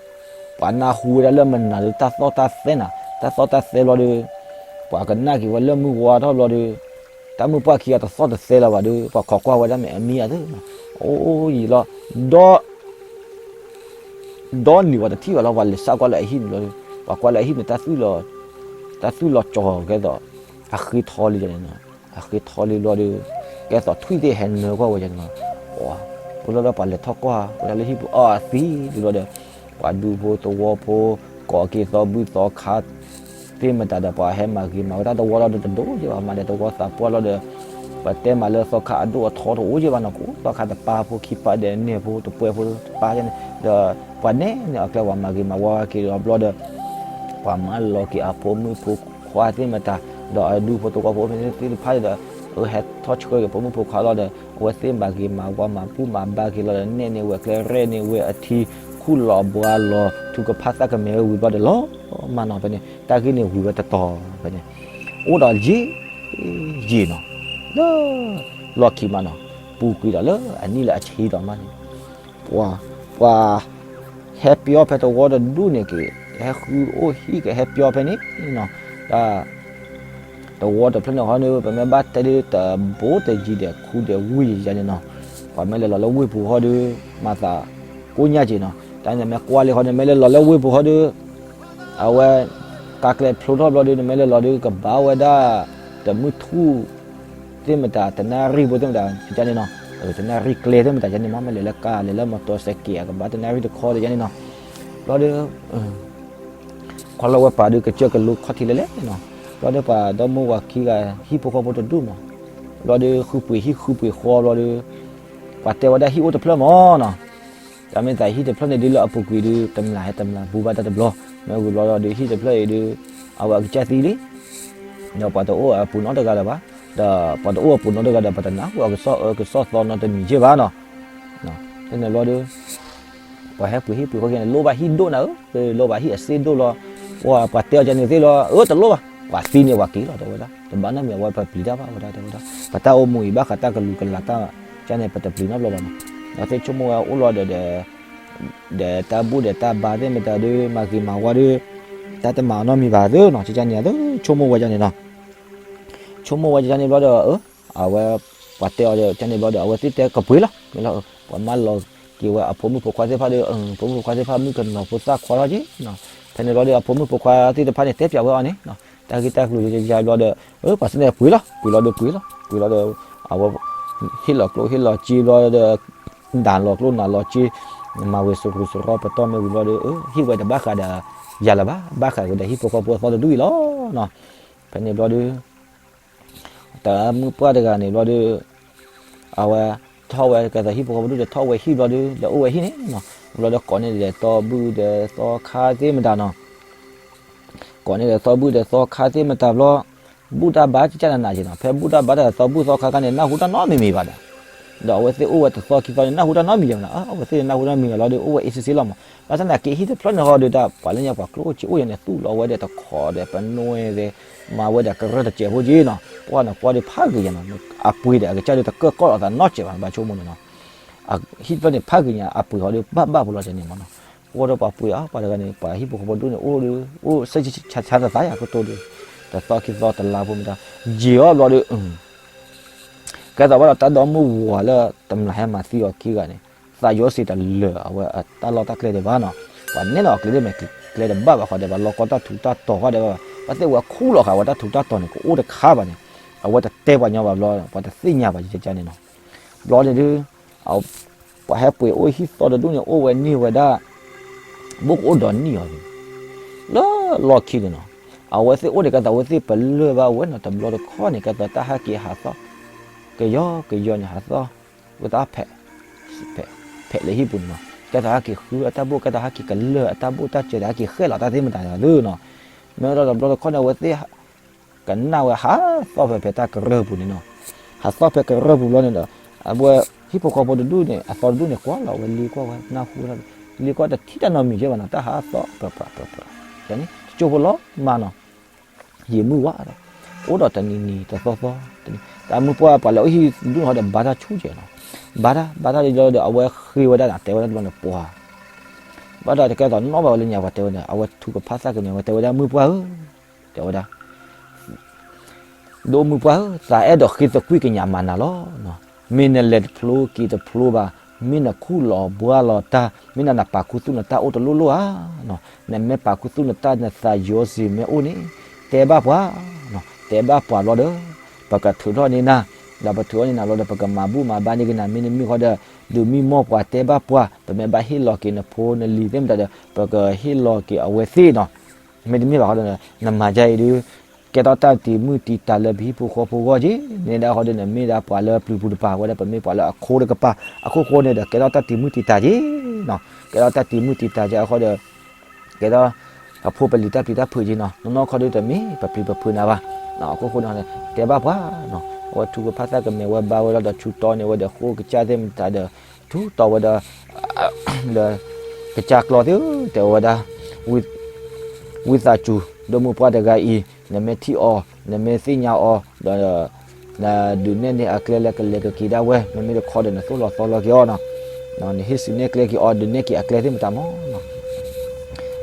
ပှၤနၢ်ဟူဝဲဒၣ်လၢမနုၤလၢ တၢ်သီၣ်တၢ်သဲနၤ, တၢ်သီၣ်တၢ်သဲဘျီဒီး ပှၤကနၣ်က့ၤဝဲလၢမုၢ်ဝါထီၣ်ဘျီဒီး တၢ်မုၢ်ပှၢ်ခံဂၤတသီၣ်တသဲလၢၤဘၣ်ဒီး ပှၤခိးကွၢ်ဝဲဒၣ်မ့ၢ်အမံၤအသၢနီၤ, အိၣ်ယံာ်လီၤ, ဒီး ဒီးနံၤပှၤတထံၣ်ဘၣ်လီၤ ပှၤလဲၤစးကွၢ်လၢအဟံၣ်န့ၣ်ဘျီဒီး ပှၤကွၢ်လၢအဟံၣ်န့ၣ် တၢ်သူၣ်လီၤကၠီၤကဲသိး အဃ့ထီလံန့ၣ်နီၤ, အဃ့ထီလံဘျီဒီး ကဲသိးထွံၣ်သ့ၣ်ဟဲနၢကွၢ်ဝဲန့ၣ်နီၤ, ပှၤ ပလီၢ်လၢပှၤလဲၤထီၣ်ကွၢ်ဝဲဒၣ်လၢဟံၣ်ပူၤအီၤအသံလံဘျီဒီး ပှၤဒူဖိသဝီဖိ ကိးက့ၤသီဘူၣ်သီခါ သ့ၣ်မတၤဒီး ပှၤဟဲမၤဂ့ၤမၤဝဲတၢ်တဝီလီၤဒီး တဒိၣ်က့ဘၣ် မၤဒီးတဝီသးပှၢ်လီၤဒီး ပတဲမးလၢသီခါအဒိၣ်အထီတအိၣ်က့ဘၣ်နီၤ, ကိးသီခါတပၢ်ဖိခံပၢ်ဒီးနဲၣ်ဖိ တပှဲၤဖိတပၢ်န့ၣ် ဒီးပှၤနဲၣ်န့ၣ်အကျဲ ပှၤမၤဂ့ၤမၤဝါက့ၤဒီးဘျီဒီး ပှၤမၢလီၤက့ၤအဖိမုၣ်ဖိခွါသ့ၣ်မတၤ ဒီးအဒူဖိသဝီဖိဖဲန့ၣ်သ့ၣ်တဖၣ်ဒီး အဟဲထီၣ်ဆှၢက့ၤဖိမုၣ်ဖိခွါလီၤဒီး အဝဲသ့ၣ်မၤဂ့ၤမၤဝါ မၤဘူၣ်မၤဘါက့ၤလီၤဒီး နဲၣ်န့ၢ်ဝဲအကျဲ ရဲၣ်န့ၢ်ဝဲအထံ ခူၣ်လီၤဘှါလီၤ ထုကဖၣ်သၣ်ကမဲာ်ဝဲဝံၤဘျီဒီး လီၤမၢ်နီၤဖဲန့ၣ် တၢ်ဂ့ၢ်န့ၣ်ဝံၤဝဲတတီၤဖဲန့ၣ် အိၣ်ဒီးယံာ်ယံာ်နီၤ လၢ လီၢ်ခံမးနီၤ ပူၤကွံာ်ဒီးလၢအနံၣ်လၢအဆံဒီးမးန့ၣ် ပှၤ ပှၤ ဟဲပျီဖဲတဝီတဒူၣ်န့ၣ်က့ၤ ဟဲဃုအိၣ်ဟံၣ်ကဟဲပျီဖဲန့ၣ်နီၤ တၢ် တဝီတဖျၢၣ်န့ၣ်ဟီဒီး ပမ့ၢ်ဘၣ်တဲဒုး တဘိတယံၤဒီးခူဒီးဝ့ၢ်ယၤန့ၣ်နီၤ ပှၤမ့ၢ်လဲၤလီၤလၢဝ့ၢ်ပူၤဟီဒီး မၤသးကိညၢ်က့ၤနီၤ တၢ်န့ၣ်မ့ၢ်ကွၢ်လံဟီဒီး မ့ၢ်လဲၤလီၤလၢဝ့ၢ်ပူၤဟီဒီး အဝဲ ကါကျဲဖျိထီၣ်ဘျီဒီး နမ့ၢ်လဲၤလီၤဒီး ကဘၣ်ဝဲဒၣ် တမုၢ်ထူၣ် သ့ၣ်မတၤ တနၣ်ရံၣ်ဖိသ့ၣ်မတၤ ကန့ၣ်နီၤ တနၣ်ရံၣ်ကျဲသ့ၣ်မတၤကန့ၣ်မး မ့ၢ်လဲၤလၢကါ လဲၤလၢမီတီစဲးက့း အကဘၣ်တနၣ်ရံၣ်တခီဒီးကန့ၣ်နီၤ ဘျီဒီး ခီလီၤဝဲပာ်ဒီးကစၢၢ်ကလိခီၣ်ထံးလဲၣ်လဲၣ်နီၤ ဘျီဒီးပှၤဒီမါဝၤခံဂၤ ဟံၣ်ဖိဃီဖိတဒူၣ်မး ဘျီဒီးဃုပှ့ၤဟံၣ်ဃုပှ့ၤဃီဘျီဒီး ပှၤတဲဝဲဒၣ်ဟံၣ်အိၣ်တဖျၢၣ်မးနီၤ တၢ်မ့ၢ်သးဟံၣ်တဖျၢၣ်န့ၣ်ဒုးလၢအပူၤကွံာ်ဒုး တမျးဟဲတမျးဘူဘၣ်တၢ်တဘျီ မ့ၢ်ဝံၤဘျီဒီးဟံၣ်တဖျၢၣ်အံၤဒုး အဝဲအကစၢ်သံလံ ဒီးပှၤတအိၣ်အပူၤနီတဂၤလၢၤဘၣ် ဒီးပှၤတအိၣ်အပူၤနီတဂၤဒီး ပှၤတနၢ်ဟူအကစီၣ်အၢကစီၣ်သီနီတမံၤက့ဘၣ်နီၤ ဖဲန့ၣ်ဘျီဒီး ပှၤဟဲပှ့ၤဟံၣ်ပှ့ၤဃီက့ၤန့ၣ် လိၣ်ဘၣ်ဟံၣ်ဒိၣ်နၤဧၢ လိၣ်ဘၣ်ဟံၣ်အစ့ဒိၣ်လီၤ ပှၤပှၤတဲအီၤကန့ၣ်သ့ၣ်လီၤ အၢ တလိၣ်ဘၣ် ပှၤသံန့ၣ်ပှၤက့ၤလီၤ တဲဝဲဒၣ် တဘၣ်နီတမံၤ အဝဲပပျံၤတၢ်ဘၣ်ဝဲဒၣ် တဲဝဲဒၣ် ပတၢ်အိၣ်မူအံၤဘၣ်ဃးတၢ်ကလုာ်ကလၤတၢ်ကန့ၣ် ပတပျံၤနီတဘျီဘၣ်နီၤ ဒီးသ့ၣ်ဆိကမိၣ်ဝဲအိၣ်လီၤဒီး ဒီးတၢ်ဘူၣ်ဒီးတၢ်ဘါသ့ၣ်မတၤဒီး မၤဂ့ၤမၤဝါဒီး တၢ်တမၤနီတမံၤဘၣ်သ့ၣ်နီၤ ကန့ၣ်သ့ၣ် ဆိကမိၣ်ဝဲကန့ၣ်နီၤ ဆိကမိၣ်ဝဲကန့ၣ်ဘျီဒီး အဝဲ ပှၤတဲအီၤဒီး ကန့ၣ်ဘျီဒီး အဝဲသ့ၣ်တဲကပှ့ၤလီၤ မ့ၢ်လီၤ ပှၤမၢလီၤက့ၤဝဲအဖိမုၣ်ဖိခွါသ့ၣ်တဖၣ်ဒီး ဖိမုၣ်ဖိခွါသ့ၣ်တဖၣ်မုၣ်ကနီၤဖိသၣ်ခွါထီၣ်က့ၤ ဖဲန့ၣ်ဘျီဒီး အဖိမုၣ်ဖိခွါသ့ၣ်တဖၣ်န့ၣ် တဲပျးဝဲအီၤန့ၣ် တၢ်ဂ့ၢ်တၢ်ကျိၤယါဘျီဒီး ပှၤသ့ၣ်န့ၣ်ပှ့ၤလီၤ ပှ့ၤလီၤဒီးပှ့ၤလီၤ ပှ့ၤလီၤဒီး အဝဲ ဟ့ၣ်လီၤကျိၣ်ဟ့ၣ်လီၤစ့ဘျီဒီး နၤလီၤကျိၣ်နၤလီၤစ့ မၤဝဲစရူးစရီပတီၢ်မ့ၢ်ဝံၤဘျီဒီး ဟ့ၣ်ဝဲတဘၣ်ဃးဒီးယၤလၢၤဘၣ် ဘၣ်ဃးဝဲဒီးဟံၣ်ဖိဃီဖိအသီတဒူၣ်အံၤလီၤ ဖဲန့ၣ်ဘျီဒီး တၢ်မုၢ်ပှၢ်တဂၤန့ၣ်ဘျီဒီး အဝဲ ထီၣ်ဝဲကဲသိးဟံၣ်ဖိဃီဖိဒူၣ်ဒီးထီၣ်ဝဲဟံၣ်ဘျီဒီး လဲၤအိၣ်ဝဲဟံၣ်န့ၣ်နီၤ ဘျီဒီးကိးန့ၢ်ဒီးသီဘူၣ်ဒီးသီခါသ့ၣ်မတၤနီၤ ကိးန့ၢ်ဒီးသီဘူၣ်ဒီးသီခါသ့ၣ်မတၤဘျီ ဘူၣ်တၢ်ဘါကကၢ်နးနးက့ၤနီၤ ဖဲဘူၣ်တၢ်ဘါတၢ်သီဘူၣ်သီခါန့ၣ် နၢ်ဟူတၢ်နီတမံၤမံၤဘၣ်ဒီး ဒီးအဝဲသ့ၣ်အိၣ်ဝဲတသီခံသီန့ၣ် နၢ်ဟူတၢ်နီတမံၤမံၤဘၣ်နီၤ အဝဲသ့ၣ်န့ၣ်နၢ်ဟူတၢ်မံၤဘၣ်လီၤဒီး အိၣ်ဝဲအ့ၣ်စ့ၣ်စ့ၣ်လီၤမး ဘၣ်ဆၣ်သနာ်က့ဟံၣ်တဖျၢၣ်န့ၣ်ဟီဒီးတၢ် ပှၤလၢညါပှၤကျိၣ်အိၣ်စ့အိၣ်ယဲန့ၣ် သူၣ်လီၤဝဲဒီးတခိးဒီးပနွဲၣ်သ့ မၤဝဲဒီးကရၢၢ်တစဲးဖိက့နီၤ ပှၢ်န့ၣ်ကွၢ်ဒီးဖးဂ့ၤယဲနီၤ အပှ့ၤဒီးအကစၢ်ဒီးတကၢၢ်ကီၢ်လီၤသးနီတစဲးဘၣ် ဘၣ်ဆိကမိၣ်န့ၣ်နီၤ ဟံၣ်တဖျၢၣ်န့ၣ် ဖးဂ့ၤညါ အပှ့ၤဟီဒီး ဘၣ်ဘၣ်ပူၤလီၤတဲန့ၣ်မးနီၤ. အိၣ်ဒီးပှၤပှ့ၤအီၤ ပှၤတဂၤန့ၣ် ပှၤဟံၣ်ဖိဃီဖိဒိၣ်န့ၣ် အိၣ်ဒီး အိၣ်ဆၢဆၢဆါဆါတသးယၤကတိၤဒီး တသီခံသီတလါဖိမတၤ ယံာ်အီၤဘျီဒီး ကဲသိးဘၣ်ဒီးတၢ်ဒီမုၢ်ဝၤလၢတမျၢ်ဟဲမၤသံအီၤခံဂၤန့ၣ် သးယီၤစံးတလၢာ်အဝဲအတၢ်လီၢ်တၢ်ကျဲဒံးဘၣ်နီၤ. ပှၤနဲၣ်လီၤအကျဲဒ်မဲာ်ကျဲတဘၣ်ဘၣ်ဃီဒီး ပှၤလီၤကီတၢ်ထူးတၢ်တီၤဃီဒီး ဘၣ်သ့ၣ်ဝဲခူၣ်လီၤဃာ်ဝဲတၢ်ထူးတၢ်တီၤန့ၣ် ကအိၣ်တခါဘၣ်န့ၣ် အဝဲတတဲပှၤညီဘၣ်ဘျီ ပှၤတသ့ၣ်ညါဘၣ်ကကန့ၣ်နီၤ. ဘျီန့ၣ်ဒုး ပှၤဟဲပှ့ၤအိၣ်ဟံၣ်သီတဒူၣ်န့ၣ် အိၣ်ဝဲန့ၢ်ဝဲဒၣ် ဘိၣ်ကအိၣ်ဒီးနံၣ်အီၤ လၢလီၢ်ခံန့ၣ်နီၤ. အဝဲသ့ၣ်အိၣ်ဒံးကဲသိး အဝဲသ့ၣ်ပလၢၢ်ဘၣ်ဝဲနီၤ တဘျီတခီၣ်န့ၣ် ကဲသိးတၢ်ဟဲက့ၤဟးသီၣ် ကယီကယီန့ၣ် ဟးသီၣ် ဝဲတၢ်ဖဲး ဖဲးလၢဟံၣ်ပူၤန့ၣ်နီၤ. ကဲသိးဟဲက့ၤဃုအတၢ်ဘိၣ် ကဲသိးဟဲက့ၤကလၢၢ်အတၢ်ဘိၣ်တၢ်စၢၤဒီး ဟဲက့ၤဃဲၣ်လီၤတၢ်သ့ၣ်မတၤန့ၣ်နီၤ. မ့ၢ်ဒီးတဘျီတခီၣ်န့ၣ် အဝဲသ့ၣ် ကနၣ်ဝဲဟးသီၣ်ဖဲဖဲတၢ်ကရၢၢ်ပူၤန့ၣ်နီၤ. ဟးသီၣ်ဖဲကရၢၢ်ပူၤဘျီန့ၣ်ဒီး အဝဲဟံၣ်ဖိဃီဖိတဒူၣ်န့ၣ် အသီတဒူၣ်န့ၣ် ကွၢ်လီၤဝဲလံကွၢ်ဝဲ နၢ်ဟူဝဲဒၣ် လံကွၢ်တထံၣ်တၢ်နီတမံၤယဲၢ်ဘၣ်နီၤ တၢ်ဟးသီၣ်ပြးပြးပြးပြး န့ၣ် တကၠိဖိလီၤမးနီၤ. ယံာ်မုၢ်ဝါဒီး အိၣ်ဒီးတနံၤနံၤတသီသီ တနံၤ တၢ်မုၢ်ပှၢ်ပှၤလဲၤအိၣ်ဟံၣ်တဒူၣ်န့ၣ်ဒီး ဘါတၢ်ဆူၣ်ကဲၤနီၤ. ဘါတၢ် ဘါတၢ်လံဒီး အဝဲဃ့ဝဲဒၣ်န့ၣ် တဲဝဲဒၣ်တဘျီန့ၣ် ပှၤ ဘၣ်ဒီးတကဲသိးနီၣ်ဘၣ်ဝဲလၢညါ ပှၤတဲဝဲန့ၣ် အဝဲထူကဖၣ်သၣ်ကမဲာ်ဝဲ တဲဝဲဒၣ် မုၢ်ပှၢ်ဧၢ တဲဝဲဒၣ် ဒိၣ်မုၢ်ပှၢ်ဧၢ, သးအဲၣ်ဒိးဃ့သကွံာ်ကညးမၤနၤလီၤ. မ့ၢ်နလဲၤတဖျိက့ၤတဖျိဘၣ်, မ့ၢ်နခူၣ်လီၤဘှါလီၤတၢ်, မ့ၢ်နနပာ်ခူသူၣ်နတၢ်အိၣ်တလိၣ်လိၣ်ဧါ, နမ့ၢ်ပာ်ခူသူၣ်နတၢ် နသးယီၤစံးမ့ၢ်အိၣ်န့ၣ်, တဲဘၣ်ပှၤ, တဲဘၣ်ပှၤဘျီဒီး ပကထုးထီၣ်န့ၢ်နၤ, ဒီးပထုးထီၣ်န့ၢ်နၤဘျီဒီး ပကမၤဘူၣ်မၤဘါန့ၢ်က့ၤနၤ, မ့တမ့ၢ်ဃီဒီး ဒုးမံမီၢ်ပှၤတဲဘၣ်ပှၤ, ပမ့ၢ်ဘၣ်ဟ့ၣ်လီၤက့ၤနဖိနလံၤသ့ၣ်မတၤဒီး ပကဟ့ၣ်လီၤက့ၤအဝဲသ့ၣ်နီၤ. မ့တမ့ၢ်ဘၣ်ဃီဒီး နမၤဒ်အံၤဒုး ကဲထီၣ်တၢ်တံာ်မုၢ်တံာ်တာ်လၢပဟံၣ်ဖိဃီဖိအဂီၢ်က့ၤ, နဲဒၣ်ဃီဒီး နမ့ၢ်ဒၣ်ပှၤလၢပျုၤပူၤတပၤဝဲဒၣ် ပမ့ၢ်ပှၤလၢအခိတကပၤ, အခိၣ်ဃိန့ၣ်ဒီး ကဲထီၣ်တၢ်တံာ်မုၢ်တံာ်တာ်က့ၤ, ကဲထီၣ်တၢ်တံာ်မုၢ်တံာ်တာ်က့ၤအဃီဒီး ကဲထီၣ် ပဖိပလံၤတၢ်ပျံၤတၢ်ဖုးက့ၤနီၤ, နီၢ်နီၢ်ခီဒုးတမ့ၢ်ပပျံၤပဖုးနၤဘၣ်, အခိၣ်ဃိန့ၣ် တဲဘၣ်ပှၤနီၤ, အဝဲထူကဖၣ်သၣ်ကမဲာ်ဝဲဘါဝဲလီၤဒီး ဆူတီန့ၢ်ဝဲဒီး ဃိကစၢ်သ့ၣ်မတၤဒီး ထူတီဝဲဒီး လၢ ကစၢ်ကျီသ့ၣ်ဧၢ တဲဝဲဒၣ်, ဝံသးစူၤ ဒိၣ်မုၢ်ပှၢ်တဂၤအံၤ နမ့ၢ်ထံၣ်အီၤ နမ့ၢ်သ့ၣ်ညါအီၤဒီး နဒုးနဲၣ်န့ၢ်အကျဲလၢကလဲၤကက့ၤဒၣ်ဝဲ, မ့မ့ၢ်တခီဒီး နသိၣ်လီၤသီလီၤက့ၤအီၤနီၤ, နဟ့ၣ်စုနဲၣ်ကျဲက့ၤအီၤ ဒုးနဲၣ်က့ၤအကျဲသ့ၣ်မတၤမးနီၤ.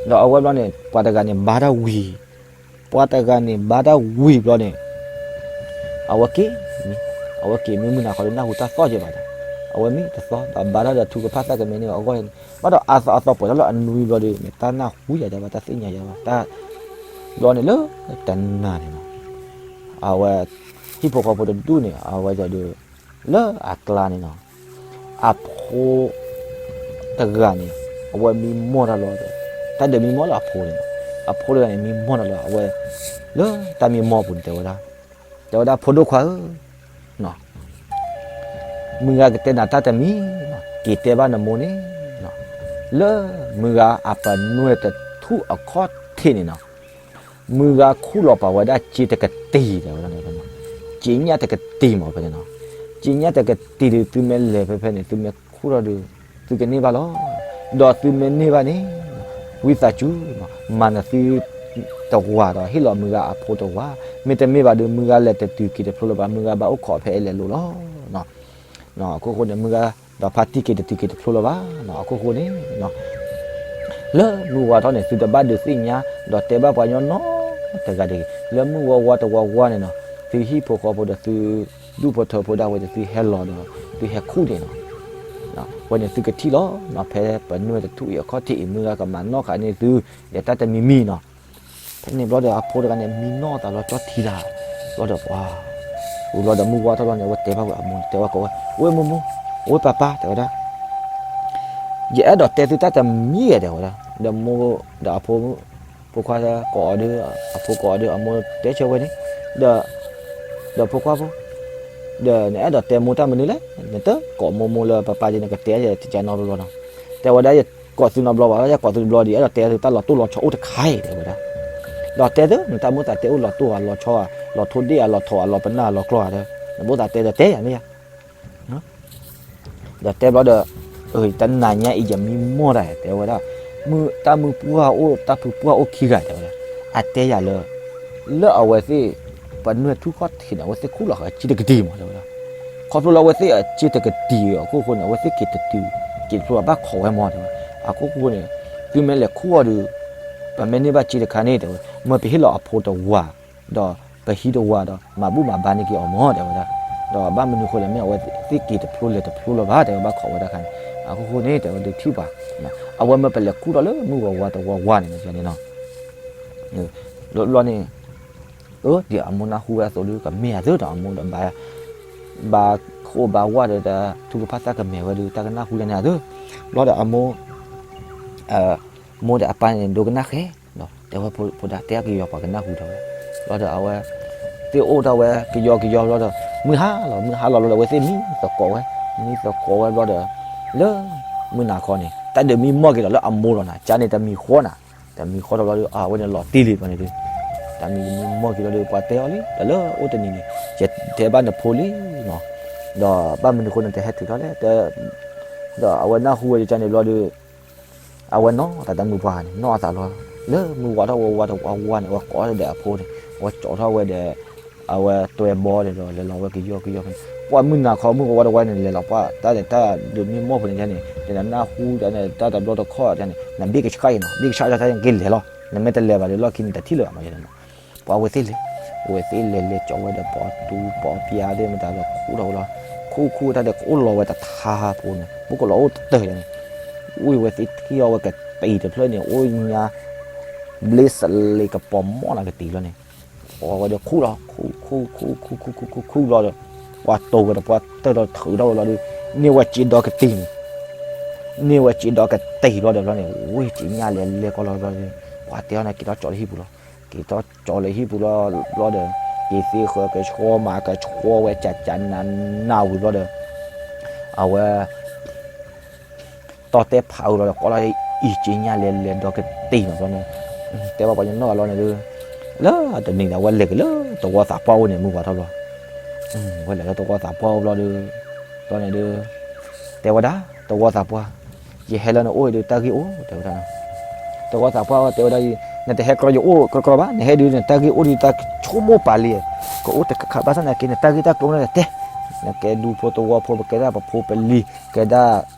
ဒီးအဝဲဘျီန့ၣ် ပှၤတဂၤန့ၣ် ဘါတၢ်ဝံၤ ပှၤတဂၤန့ၣ် ဘါတၢ်ဝံၤဘျီန့ၣ် အဝဲက့ၤ, အဝဲက့ၤမ့ၢ်မုၢ်နၤခီဒီး နၢ်ဟူတၢ်သီၣ်ကဲဘၣ်ဒီး အဝဲမ့ၢ်တသီ ဒီးဘါတၢ်ဒီးထူကဖၣ်သၣ်ကမဲာ်န့ၣ်အဂီၢ်န့ၣ် ဘၣ်ဒီးအသီအသီပှဲၤထီၣ်လၢအနွံဘျီဒီး မ့ၢ်တၢ်နၢ်ဟူယၤယၤဘၣ် တၢ်သ့ၣ်ညါယၤဘၣ် တၢ် ဘျီန့ၣ်လၢတနၤန့ၣ်နီၤ အဝဲ ဟံၣ်ဖိဃီဖိတဒူၣ်န့ၣ် အဝဲဒၣ်ဒီး လၢအကျါန့ၣ်နီၤ အဖိ တဂၤန့ၣ် အဝဲမံမီၢ်တၢ်လီၤဒီး တၢ်ဒုးမံမီၢ်လၢအဖိန့ၣ်နီၤ အဖိတဂၤန့ၣ် မံမီၢ်တၢ်လီၤ အဝဲ လၢတၢ်မံမီၢ်ပူၤန့ၣ် တဲဝဲဒၣ်, တဲဝဲဒၣ် ဖိဒိၣ်ခွါဧၢ မုၢ်ဂၤကတဲနၤတၢ်တမံၤ, က့ၤတဲဘၣ်နမိၢ်န့ၣ်, လၢမုၢ်ဂၤအပနွဲၢ်တထူၣ်အခီၣ်ထံးန့ၣ်နီၤ, မုၢ်ဂၤခူၣ်လီၤပာ်ဝဲဒၣ်စ့တကတံၢ်တဲဝဲဒၣ်, စ့ညၣ်တကတံၢ်မ့ၢ်ဖဲန့ၣ်နီၤ, စ့ညၣ်တကတံၢ်ဒီး သုမ့ၢ်လဲၤဖဲဖဲန့ၣ် သုမ့ၢ်ခူၣ်ထီၣ်ဒီး သုကန့ၢ်ဘၣ်လီၤ. ဒီးသုမ့ၢ်န့ၢ်ဘၣ်န့ၣ် ဝံသးစူၤ မၤနသု တဝၤဒီး ဟ့ၣ်လီၤမုၢ်ဂၤအဖိတဝၤ, မ့တမ့ၢ်ဘၣ်ဒီး မုၢ်ဂၤလဲၤတတုၤက့ၤတဖျိလၢၤဘၣ်, မုၢ်ဂၤဘၣ်အိၣ်ခိးဖဲအံၤလဲၤလိၤလီၤ. အခိၣ်ဃိန့ၣ် မုၢ်ဂၤဒီးဖါတံၢ်က့ၤတတုၤက့ၤတဖျိလၢၤဘၣ်, အခိၣ်ဃိန့ၣ် လၢမုၢ်ဝါထီၣ်န့ၣ် သုတဘၣ်ဒုးသ့ၣ်ညါ ဒီးတဲဘၣ်ပှၤညီနီတဂၤတဂ့ၤ, လၢမုၢ်ဝါဝါတဝါဝါန့ၣ်နီၤ သုဟံၣ်ဖိဃီဖိဒီးသု ဒူၣ်ဖိထၢဖိဒၣ်ဝဲဒီး သုဟဲလီၤဒီး သုဟဲခူၣ်န့ၣ်နီၤ, ဝဲန့ၣ်သုကထံၣ်လီၤ, ဖဲပနွဲၢ်တထူၣ်အံၤအခီၣ်ထံးအံၤ မုၢ်ဂၤကမၤနီၣ်ဃာ်န့ၢ်သု ဒီးတၢ်တမံၤမံၤနီၤ. ဖဲန့ၣ်ဘျီဒီး အဖိတဂၤန့ၣ် မံနီၣ်သးလီၤကၠီထံတၢ်, ဘျီဒီးပှၤ ဝံၤဘျီဒီးမုၢ်ဝါထီၣ်ဘျီန့ၣ် အဝဲတဲဘၣ်ဝဲအမိၢ်န့ၣ် တဲဝဲကိးဝဲ, ဝဲမိၢ်မိၢ်, ဝဲပၢ်ပၢ် တဲဝဲဒၣ်, ယအဲၣ်ဒိးတဲသုတၢ်တမံၤဧါ တဲဝဲဒၣ်, ဒီးမိၢ် ဒီးအဖိ ဖိခွါကိးအီၤဒီး အဖိကိးအီၤဒီး အမိၢ်တဲဆၢဝဲန့ၣ်, ဒီး ဒီးဖိခွါဖိ ဒီးနအဲၣ်ဒိးတဲမိၢ်တၢ်မနုၤလဲၣ်, နတကိးမိၢ်မိၢ်လၢပၢ်ပၢ်က့ နကတဲယၤတကးနီတဘျီနီၤ, တဲဝဲဒၣ် ယကိးသုနီတဘျီဘၣ်, ယကိးသုတဘျီဒီး အဲၣ်ဒိးတဲသုတၢ်လီၤတိၢ်လီၤဆီအိၣ်တခါအံၤ တဲဝဲဒၣ်, ဒီးတဲသု နတၢ်မိၣ်သးတဲအိၣ်လီၤတိၢ်ဧါ လီၤဆီဧါ လီၤထိၣ်ဒ့ၣ်ဧါ လီၤထိးဧါ လီၤပနၢ်ဧါ လီၤကျီဧါဒီး နမိၣ်သးတဲဒီးတဲယၤမ့ၢ်ယါ ဒီးတဲဘျီဒီး တနၤညါအံၤ ယမံမီၢ်တၢ် တဲဝဲဒၣ်, တၢ်မုၢ်ပှၢ်အိၣ် တၢ်ဖုပှၢ်အိၣ်ခံဂၤ တဲဝဲဒၣ်, အတဲယၤလၢ လၢအဝဲသ့ၣ် ပနွဲၢ်ထူၣ်ခီၣ်ထံးန့ၣ် အဝဲသ့ၣ်ခူၣ်လီၤဃာ်စ့တကတံၢ်မး တဲဝဲဒၣ်, ခ ခီဖျိလၢအဝဲသ့ၣ်အစ့တကတံၢ်အခိၣ်ဃိန့ၣ် အဝဲသ့ၣ်က့ၤတတုၤ က့ၤတဖျိဘၣ်ခိးဝဲမၢ်တဲဝဲ. အခိၣ်ဃိန့ၣ် သုမ့ၢ်လဲၤခူၣ်အီၤဒီး ပမ့ၢ်န့ၢ်ဘၣ်စ့တခါန့ၣ်တဲဝဲ မ့ၢ်ပဟ့ၣ်လီၤအဖိတဝၤ ဒီးပဟံးတဝၤဒီး မၤဘူၣ်မၤဘါန့ၢ်က့ၤအီၤမၢ်တဲဝဲဒၣ်. ဒီးဘၣ်မနုၤဃိလဲၣ် မ့ၢ်အဝဲသ့ၣ်က့ၤတဖျိလဲၤတဖျိလၢၤဘၣ်တဲဝဲ ဘၣ်ခိးဝဲဒၣ်ခါန့ၣ် အခိၣ်ဃိန့ၣ်တဲဝဲဒၣ်ထံၣ်ပှၤ အဝဲမ့ၢ်ပလဲၤခူၣ်ထီၣ်လၢမုၢ်ဂီၤဝါတဝါဝါန့ၣ်န့ၣ် ဘျီန့ၣ် အၢ ဒ်အမိၢ်နၢ်ဟူဝဲအသိးဒီး ကမ့ၢ်အသၢဒီးအမိၢ်ဒီး ဘၣ်ခိၣ်ဘၣ်ဝၣ်ဒီး တၢ်ထုကဖၣ်သၣ်ကမဲာ်ဝဲဒီး တၢ်ကနၢ်ဟူယါန့ၣ်အသၢ. ဘျီဒီးအမိၢ် မိၢ်ဒီးအပၢ်န့ၣ် ဒိကနၣ်ဃဲ ဒီးတဲဝဲဖိဒၣ်တဲကယီၤ ပှၤကနၢ်ဟူထီၣ်ဝဲ. ဘျီဒီးအဝဲ သ့ၣ်အိၣ်ထီၣ်ဝဲကယီကယီဘျီဒီး မုၢ်ဟါလီၤ မုၢ်ဟါလီၤဘျီဒီး အဝဲသ့ၣ်မံသကိးဝဲ, မံသကိးဝဲဘျီဒီး လၢ မုၢ်နၤခီန့ၣ် တၢ်ဒုးမံမီၢ်က့ၤဒီးလၢအမိၢ်လီၤနၤ ကန့ၣ်တမံၤဃီနၤ, တမံၤဃီထီၣ်ဘျီဒီး အဝဲန့ၣ်လီၤတံၢ်လံဘျီန့ၣ်ဒီး တၢ်မံၤမံမီၢ်က့ၤဘျီဒီး ပှၤတဲအီၤလံ တၢ်လၢအိၣ်တနံၤန့ၣ် ယတဲဘၣ်နဖိလံနီၤ. ဒီးဘၣ်မနုၤဃိနတဟဲထုးထီၣ်လဲၣ် ဒီးအဝဲနၢ်ဟူဝဲယကန့ၣ်ဘျီဒီး အဝဲနီၢ်သးတၢ်မုၢ်ပှၢ်န့ၣ် နီၢ်အသးလီၤ. လၢမုၢ်ဝါထီၣ်ဝဲဝါတဝါဝါန့ၣ် အဝဲကိးထီၣ်ဒီးအဖိန့ၣ် အဝဲကၠီထီၣ်ဝဲဒီး အဝဲတွဲဘီန့ၣ်ဒီး လဲၤလီၤဝဲကယီကယီဖဲန့ၣ် ပှၤမုၢ်နၤခီမုၢ်ဝါတဝါန့ၣ် လဲၤလီၤပှၤ တၢ်န့ၣ် တၢ်ဒုးမံမီၢ်ဖိန့ၣ်န့ၣ် တနနၢ်ဟူတၢ်န့ၣ် တၢ်တဘျီတခီၣ်တၢ်န့ၣ် နဘ့ၣ်ကဆှၣ်အံၤနီၤ ဘ့ၣ်ကဆှၣ်တၢ်တၢ်န့ၣ် က့ၤလဲၤလီၤ နမ့ၢ်တလဲၤဘၣ်ဒီး လီၢ်ခံန့ၣ်တထံၣ်လၢၤဘၣ်မးန့ၣ် ပှၤဝဲသ့ၣ်လဲၤ အဝဲသ့ၣ်လဲၤလဲၤကၠီဝဲဒီး ပိာ်တူပိာ်ပျါသ့ၣ်မတၤဒီး ခူၣ်ထီၣ်ဝဲလီၤ. ခူၣ်ခူၣ်တၢ်ဒီး ကအိၣ်လီၤဝဲတထါဖိန့ၣ် ပကလီၤအိၣ်တတၢၢ်န့ၣ် ဝံၤဝဲသ့ၣ်ထံၣ်အီၤဝဲကတံၤတဖျၢၣ်န့ၣ် အိၣ်ညါ ဘျ့စလ့ကပီၤမီၢ်လၢကတံၤလီၤန့ၣ် အဝဲဒီးခူၣ်လီၤ ခူၣ်ခူၣ်ခူၣ်ခူၣ်ခူၣ်ခူၣ်ခူၣ်ခူၣ်ဘျီဒီး ပှၤတိၤဝဲဒီး ပှၤတၢၢ်ဒီးထုးထီၣ်ဝဲလီၤဒီး န့ၢ်ဝဲစ့ဒီကတံၤန့ၣ် န့ၢ်ဝဲစ့ဒီကတံၤဘျီဒီးဘျီန့ၣ် ဝ့ၢ်စ့ညါလဲၤလဲၤကီလီၤဘျီဒီး ပှၤတဲအီၤန့ၣ် က့ၤထီၣ်ကၠီလၢဟံၣ်ပူၤလီၤ. က့ၤထီၣ်ကၠီလၢဟံၣ်ပူၤလီၤဘျီဒီး က့ၤသ့ဃၢကဆှီမၤကဆှီဝဲကကနနၢ်ဝံၤဘျီဒီး အဝဲ တီတဲဖးဝံၤဘျီဒီး ကိးလီၤအံၤ စ့ညါလဲၤလဲၤဒီကတံၤမးဘျီန့ၣ် တဲဘၣ်ပှၤကညီနီၢ်ဂၤလီၤန့ၣ်ဒီး လၢတနံၤန့ၣ် အဝဲလဲၤက့ၤလၢတဝီသးပှၢ်အိၣ်န့ၣ် မုၢ်ဝါထီၣ်ဘျီ ဝဲလဲၤလၢတဝီသးပှၢ်အိၣ်ဘျီဒီး ဘျီန့ၣ်ဒီး တဲဝဲဒၣ် တဝီသးပှၢ် ယဟဲလၢနအိၣ်အံၤဒီး တၢ်ဂ့ၢ်အိၣ် တဲဝဲဒၣ် တဝီသးပှၢ်တဲဝဲဒၣ်အံၤ နတဟဲကြီယအိၣ်ကြီကြီဘၣ် နဟဲဒုးနတၢ်ဂ့ၢ်အိၣ်ဒီး တၢ်ဆိကမိၣ်ပာ်လံ ကအိၣ်တခါခါ ဘၣ်ဆၣ်သနာ်က့ နတၢ်ဂ့ၢ်တၢ်ကျိၤန့ၣ်တဲ နကဲဒူဖိတဝီဖိ ပကဲဒၣ်ပဖိပလံၤ ကဲဒၣ်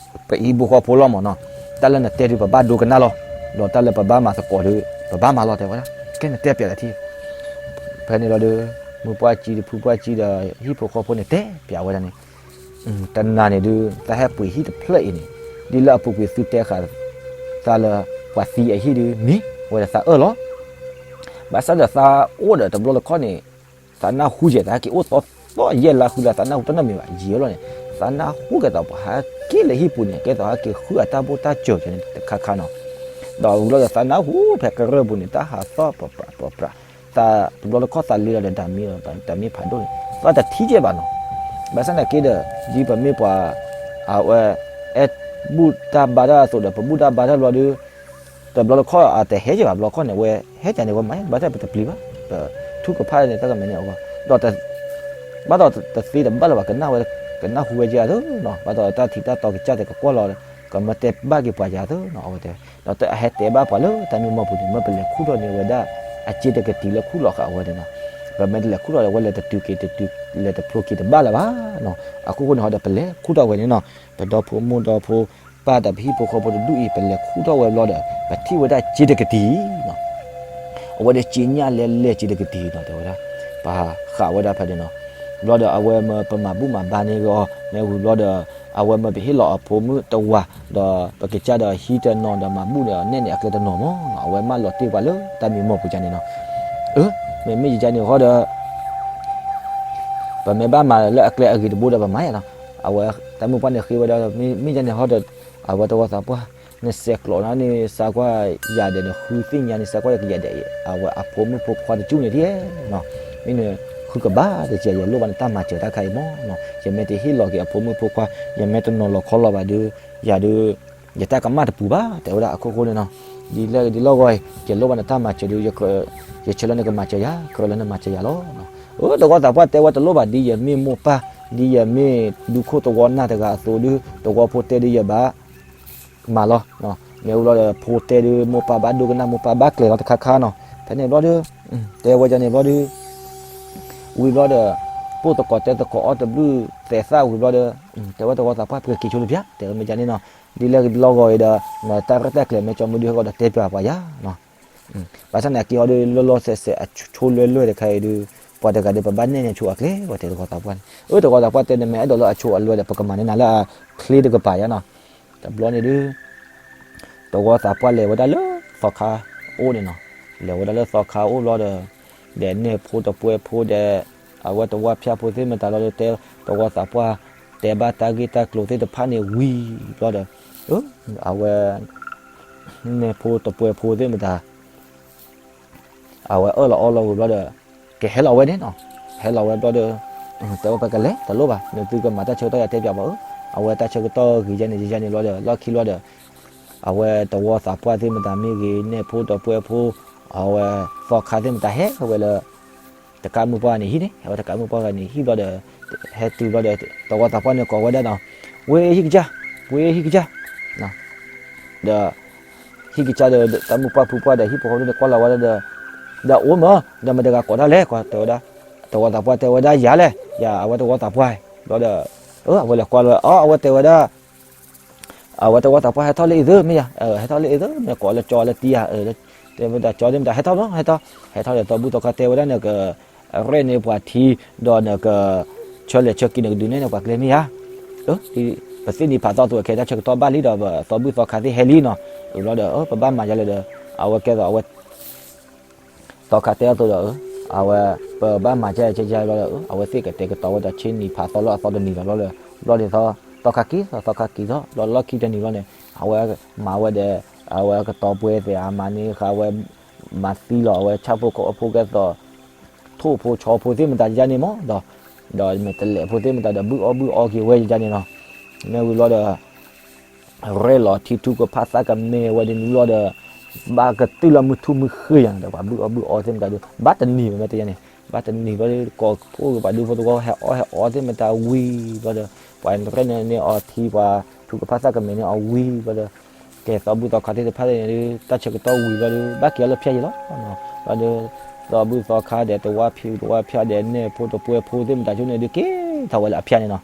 ပဟံၣ်ဖိဃီဖိလီၤမးနီၤ တၢ်လၢနတဲဒုး ပဘၣ်ဒိကနၣ်လီၤ ဒီးတၢ်လၢပဘၣ်မၤသကိးဒီး ပဘၣ်မၤလီၤ တဲဝဲဒၣ် ကဲနတဲပျးလၢထံ ဖဲန့ၣ်လီၤဒီး မုၢ်ပှၢ်ကံဒီး ဖုပှၢ်ကံဒီး ဟံၣ်ဖိဃီဖိန့ၣ် တဲပျးဝဲဒၣ်န့ၣ် တနၤန့ၣ်ဒုး တၢ်ဟဲပှ့ၤဟံၣ်တဖျၢၣ်အံၤန့ၣ် ဒ်လၢအပူၤကွံာ်သုတဲဃာ်သးလၢ ပှၤသံအဟံၣ်ဒုး မ့ၢ်ဝဲဒီးသးအၢၣ်လီၤ ဘၣ်ဆၣ်ဒီးသးအိၣ်ဒီးတဘျီတခီၣ်န့ၣ် သးနၢ်ဟူယဲၢ် သးဟဲက့ၤအိၣ်သီသီယဲၢ်လါဃုလါ သးနၢ်ဟူတၢ်နီတမံၤဘၣ် ယံာ်လီၤန့ၣ် သးနၢ်ဟူကဲသိးပှၤဟဲက့ၤလၢဟံၣ်ပူၤန့ၣ် ကဲသိးဟဲက့ၤဃုအတၢ်ဘိၣ်တၢ်စၢၤန့ၣ် တခါခါနီၤ ဒီးဝံၤလီၤဒီးသးနၢ်ဟူဖဲကရၢၢ်ပူၤန့ၣ် တၢ်ဟးသီၣ်ပပြးပပြး သးတဘျီတခီၣ်သးလ့လီၤဒီးတၢ်မ့ၢ်လီၤ တၢ်မ့ၢ်ဖးဒိၣ်န့ၣ် သးတထံၣ်ကဲဘၣ်နီၤ ဘၣ်ဆၣ်သနာ်က့ဒီး ဒ်ပမ့ၢ်ပှၤ အဝဲ အဲၣ်ဘူၣ်တၢ်ဘါတၢ်အသိးဒီး ပဘူၣ်တၢ်ဘါတၢ်ဘျီဒီး တဘျီတခီၣ်အတဟဲကဲဘၣ် ဘျီခီၣ်န့ၣ် အဝဲဟဲကန့ၣ် ဝဲမၤဘၣ်တၢ်ပတပျံၤဘၣ် ပထူကဖၣ်န့ၣ် တၢ်ကမဲာ်န့ၣ်အဂီၢ် ဒီး ဘၣ်ဒီးတသ့တဘၣ်လၢၤဘၣ် ကနၣ်ဝဲ ကနၣ်ဟူဝဲကဲအသၢနီၤ ဘၣ်ဒီးတၢ်ထံးတၢ်တီကစၢ်သ့ၣ်ကကွၢ်လီၤ ကမၢတဲဘၣ်က့ၤပှၤကဲအသၢနီၤ အဝဲတဲ ဒီးအဟဲတဲဘၣ်ပှၤလၢတၢ်မံမီၢ်ပူၤန့ၣ် မ့ၢ်ပလဲၤခူၣ်ထီၣ်န့ၢ်ဝဲဒၣ် အစ့တကတံၤလၢခူၣ်လီၤဃာ်အဝဲန့ၣ်နီၤ ပမ့ၢ်တလဲၤခူၣ်ထီၣ်ဒီး အဝဲလဲၤတတုၤက့ၤတတုၤ လဲၤတဖျိက့ၤတဘၣ်လၢၤဘၣ်နီၤ အခိၣ်ဃိန့ၣ်ဟီဒီး ပလဲၤခူၣ်ထီၣ်ဝဲန့ၣ်နီၤ ပဒီဖိမိၢ်ဒီဖိ ပၢ်ဒီးပဟံၣ်ဖိဃီဖိတဒူၣ်အံၤ ပလဲၤခူၣ်ထီၣ်ဝဲဘျီဒီး ပထံၣ်ဝဲဒၣ်စ့တကတံၤနီၤ အဝဲဒီးစ့ညါလဲၤလဲၤစ့တကတံၤနီၤ တဲဝဲဒၣ် ပှၤဃာ်ဝဲဒၣ်ဖဲန့ၣ်နီၤ ဘျီဒီးအဝဲမ့ၢ် ပမၤဘူၣ်မၤဘါန့ၢ်ဂ့ၤအီၤ မ့ၢ်ဝံၤဘျီဒီး အဝဲမ့ၢ်ပဟ့ၣ်လီၤအဖိမုၣ်တဝၤ ဒီးပကစၢ်ဒီးဟံးတနီၤဒီးမၤဘူၣ်ဒီးနဲၣ်န့ၣ် အကျဲတနီၤမးနီၤ အဝဲမၢလီၤတ့ၢ်ပှၤလၢတၢ်မံမီၢ်ပူၤကန့ၣ်နီၤ အၢ မ့မ့ၢ်ယကန့ၣ်ဃီဒီး ပမ့ၢ်ဘၣ်မၤလၢအကျဲအဂ့ၤတဘိဒီးပမၤယၤနီၤ အဝဲတၢ်မုၢ်ပှၢ်န့ၣ်ဃ့ဝဲဒၣ် မ့ၢ်ယၤန့ၣ်ဟီဒီး အဝဲတဝီသးပှၢ် နစဲးကျိးနၤန့ၣ် စးကွၢ်ယၤဒဲးန့ၣ် ဃုသ့ၣ်ညါန့ၣ် စးကွၢ်ယကယၤဒဲး အဝဲအဖိမုၣ်ဖိခွါတကၠူၣ်န့ၣ်ဒ်နီၤ မ့ၢ်နဃုကဘၣ်တက့ၢ် ယလိၣ်ဘၣ်နတၢ်မၤစၢၤတၢ်ခါအံၤမးနီၤ ယမ့ၢ်တဟ့ၣ်လီၤက့ၤအဖိမုၣ်ဖိခွါ ယမ့ၢ်တနီၤလီၤခီလီၤဘၣ်ဒီး ယၤဒီး ယတၢ်ကမၣ်တပူၤဘၣ် တဲဝဲဒၣ်အခိၣ်ဃိန့ၣ်နီၤ ဒ်လဲၣ်ဒ်လီၢ်ဂီၢ်အံၤ ယလိၣ်ဘၣ်နတၢ်မၤစၢၤဒီး ယဆၢလၢနကမၤစၢၤယၤ ကြၢးလၢနမၤစၢၤယၤလီၤ အၢ တဝီသးပှၢ်တဲဝဲတလိၣ်ဘၣ် ဒ်ယမ့ၢ်မိၢ်ပၢ် ဒ်ယမ့ၢ်ဒူခိၣ်သဝီနၢ်တဂၤအသိးဒီး သဝီဖိတဲဒ်ယဘၣ် မၤလီၤ မ့ၢ်ဝံၤလီၤဒီး ဖိတဲဒီး မိၢ်ပၢ်ဘၣ်ဒိကနၣ် မိၢ်ပၢ်ဘၣ်ကျဲၤလီၤတခါခါနီၤ ဖဲန့ၣ်ဘျီဒီး တဲဝဲဒ်န့ၣ်ဘျီဒီး ဝံၤဘျီဒီး ပိၢ်သကိးတဲသကိးအီၣ်တဘျုးသဲးသၣ်ဝံၤဘျီဒီး တဲဝဲတဝီသးပှၢ် ပှဲၤက့ၤဆိလၢပျၢ် တဲဝဲမ့ၢ်ကန့ၣ်နီၤ, ဒ်လဲၣ်လီၢ်ဂီၤအံၤဒီး နတၢ်ရဲၣ်တၢ်ကျဲၤမ့ၢ်ကၠီမုၢ်ဒုဟဲကီးဒီးတဲပျၢ်ပှၤယၤနီၤ, ဘၣ်ဆၣ်န့ၣ် အက့ၤအီၤဒီး လီၤလီၤဆဲးဆဲး အဆိလၢလၢာ်တခါအံၤဒီး ပှၤတဂၤဒီး ပဘၣ်နဲၣ်န့ၢ်အဆိအကျဲ ပှၤတဲတဝီသးပှၢ်န့ၣ်, အၢ တဝီသးပှၢ်တဲ နမ့ၢ်အဲၣ်ဒိးလၢအဆိအလၢာ်ဒီး ပကမၤန့ၢ်နၤလၢအချ့တကပၤယၤနီၤ, တဘျီန့ၣ်ဒုး တဝီသးပှၢ်လဲၤဝဲဒၣ်လၢသီခါအိၣ်န့ၣ်နီၤ, လဲၤဝဲဒၣ်လၢသီခါအိၣ်ဘျီဒီး ဒီးနဲၣ်ဖိတပှဲၤဖိဒီး အဝဲတဝီဖၠၣ်ဖိသ့ၣ်မတၤလီၤဒီး တဲတဝီသးပှၢ် တဲဘၣ်တၢ်ဂ့ၢ်တၢ်ကျိၤသ့ၣ်တဖၣ်န့ၣ်ဝံၤဘျီဒီး အဝဲ နဲၣ်ဖိတပှဲၤဖိသ့ၣ်မတၤ အဝဲအၢၣ်လီၤအီလီၤဝံၤဘျီဒီး ကဟဲလီၤဝဲန့ၣ်နီၤ, ဟဲလီၤဝဲဘျီဒီး တဲဝဲပကလဲၤတလိၣ်ဘၣ် နသုကမၤတၢ်ဆၢကတီၢ်ယၤတဲပျၢ်ဘၣ်ဧၢ, အဝဲတၢ်ဆၢကတီၢ်ဂ့ၤယဲန့ၣ် ယဲန့ၣ်ဘျီဒီး လီၢ်ခံဘျီဒီး အဝဲတဝီသးပှၢ်သ့ၣ်မတၤမ့ၢ်ဂ့ၤ နဲၣ်ဖိတပှဲၤဖိ အဝဲသီခါသ့ၣ်မတၤဟဲဝဲလၢ တကးမုၢ်ပှၢ်ဂၤန့ၣ်ဟံၣ်န့ၣ် အဝဲတကးမုၢ်ပှၢ်ဂၤန့ၣ်ဟံၣ်ဘျီဒီး ဟဲတုၤဘျီဒီး တဝီသးပှၢ်န့ၣ်ကိးဝဲဒၣ်နီၤ, ဝ့ၢ်ဟံၣ်ကစၢ်, ဝ့ၢ်ဟံၣ်ကစၢ် ဒီး ဟံၣ်ကစၢ်ဒီး တၢ်မုၢ်ပှၢ်ဖုပှၢ်ဒီး ဟံၣ်ဖိဃီဖိန့ၣ်ကွၢ်လီၤဝဲဒၣ်ဒီး ဒီးအိၣ်မး ဒီးမတၤတဂၤကိးတၢ်လဲၣ် တဲဝဲဒၣ်, တဝီသးပှၢ်တဲဝဲဒၣ်ယၤလဲၣ် ယၤအဝဲတဝီသးပှၢ်ဘျီဒီး အဝဲလဲၤကွၢ်လီၤ အဝဲတဲဝဲဒၣ် အဝဲတဝီသးပှၢ်ဟဲထီၣ်လၢအံၤသၢမ့ၢ်ယၤ, ဟဲထီၣ်လၢအံၤသၢမ့ၢ်ကိးလၢကၠီလၢတံၢ်ဧါ, တဲဝဲဒၣ်ကၠီသ့ၣ်မတၤ ဟဲထီၣ်လီၤ ဟဲထီၣ်, ဟဲထီၣ်ဒီးသီဘူၣ်သီခါတဲဝဲဒၣ်န့ၣ်က ရဲၣ်န့ၢ်ပှၤထံ ဒီးနက ဆၢလဲၤဆၢက့ၤနကဒုးနဲၣ်န့ၢ်ပှၤကျဲမ့ၢ်ဧါ, ပသ့ၣ်နံၤဖးသီအသိးခဲတၢ်ဆၢကတီၢ်ဘၣ်လံဒီး သီဘူၣ်သီခါသ့ၣ်ဟဲလံနီၤ, ဘျီဒီး ပဘၣ်မၤယၤလဲၣ်ဒီး အဝဲကဲသိးအဝဲ သီခါတဲအသိးဒီး အဝဲ ပဘၣ်မၤကဲကဲကဲဘျီဒီး အဝဲသ့ၣ်ကတဲာ်ကတီၤဝဲဒီးဆ့နံၤဖးသီလၢအသီတနံၤလီၤဘျီဒီး ဘျီဒ်သိး သီခါက့ၤသီ သီခါက့ၤသီ ဘျီလီၢ်ခံတနံၤဘျီန့ၣ် အဝဲမၤဝဲဒီး အဝဲကတီၤပှဲၤသဲးအမၤန့ၢ်ဃာ်ဝဲ မၤသံလီၤအဝဲဆၣ်ဖိကီၢ်ဖိကဲသိး ထိၣ်ဖိဆီဖိသ့ၣ်မတၤယါန့ၣ်မး ဒီး ဒီးမ့ၢ်တလဲးဖိသ့ၣ်မတၤဒီး ဘုၣ်အီၣ်ဘုၣ်အီက့ၤဝဲယါန့ၣ်နီၤ, မ့ၢ်ဝံၤဘျီဒီး ရဲၣ်လီၤထံထူကဖၣ်သးကမဲာ်ဝဲဒ်န့ၣ်ဘျီဒီး ဘၣ်ကတုၤလၢမုၢ်ထူၣ်မုၢ်ဃ့ယါန့ၣ်ဒီး ပှၤဘုၣ်အီၣ်ဘုၣ်အီသ့ၣ်မတၤဒီး ဘၣ်တနံၤဝဲမ့ၢ်တယါန့ၣ် ဘၣ်တနံၤဘျီဒီး ကိးဖိက့ၤပှၤဒူဖိသဝီဟဲအီၣ်ဟဲအီသ့ၣ်မတၤဝံၤဘျီဒီး ပှၤရဲၣ်န့ၢ်န့ၢ်အီၤထံ ပှၤထူကဖၣ်သးကမဲာ်န့ၢ်အီၤဝံၤဘျီဒီး ကဲသီဘူၣ်သီခါသ့ၣ်တဖၣ်န့ၣ် တၢ်ဆၢကတီၢ်ဝံၤဘျီဒီး ဘၣ်က့ၤအီၤလၢဖၠါယံၤလီၤ. ဘျီဒီး သီဘူၣ်သီခါဒီး တဝါဖံးတဝါဖၠါဒီး နဲၣ်ဖိတပှဲၤဖိသ့ၣ်မတၤဆိန့ၣ်ဒီး က့ၤထီၣ်ဝဲလၢအဖၠါန့ၣ်နီၤ.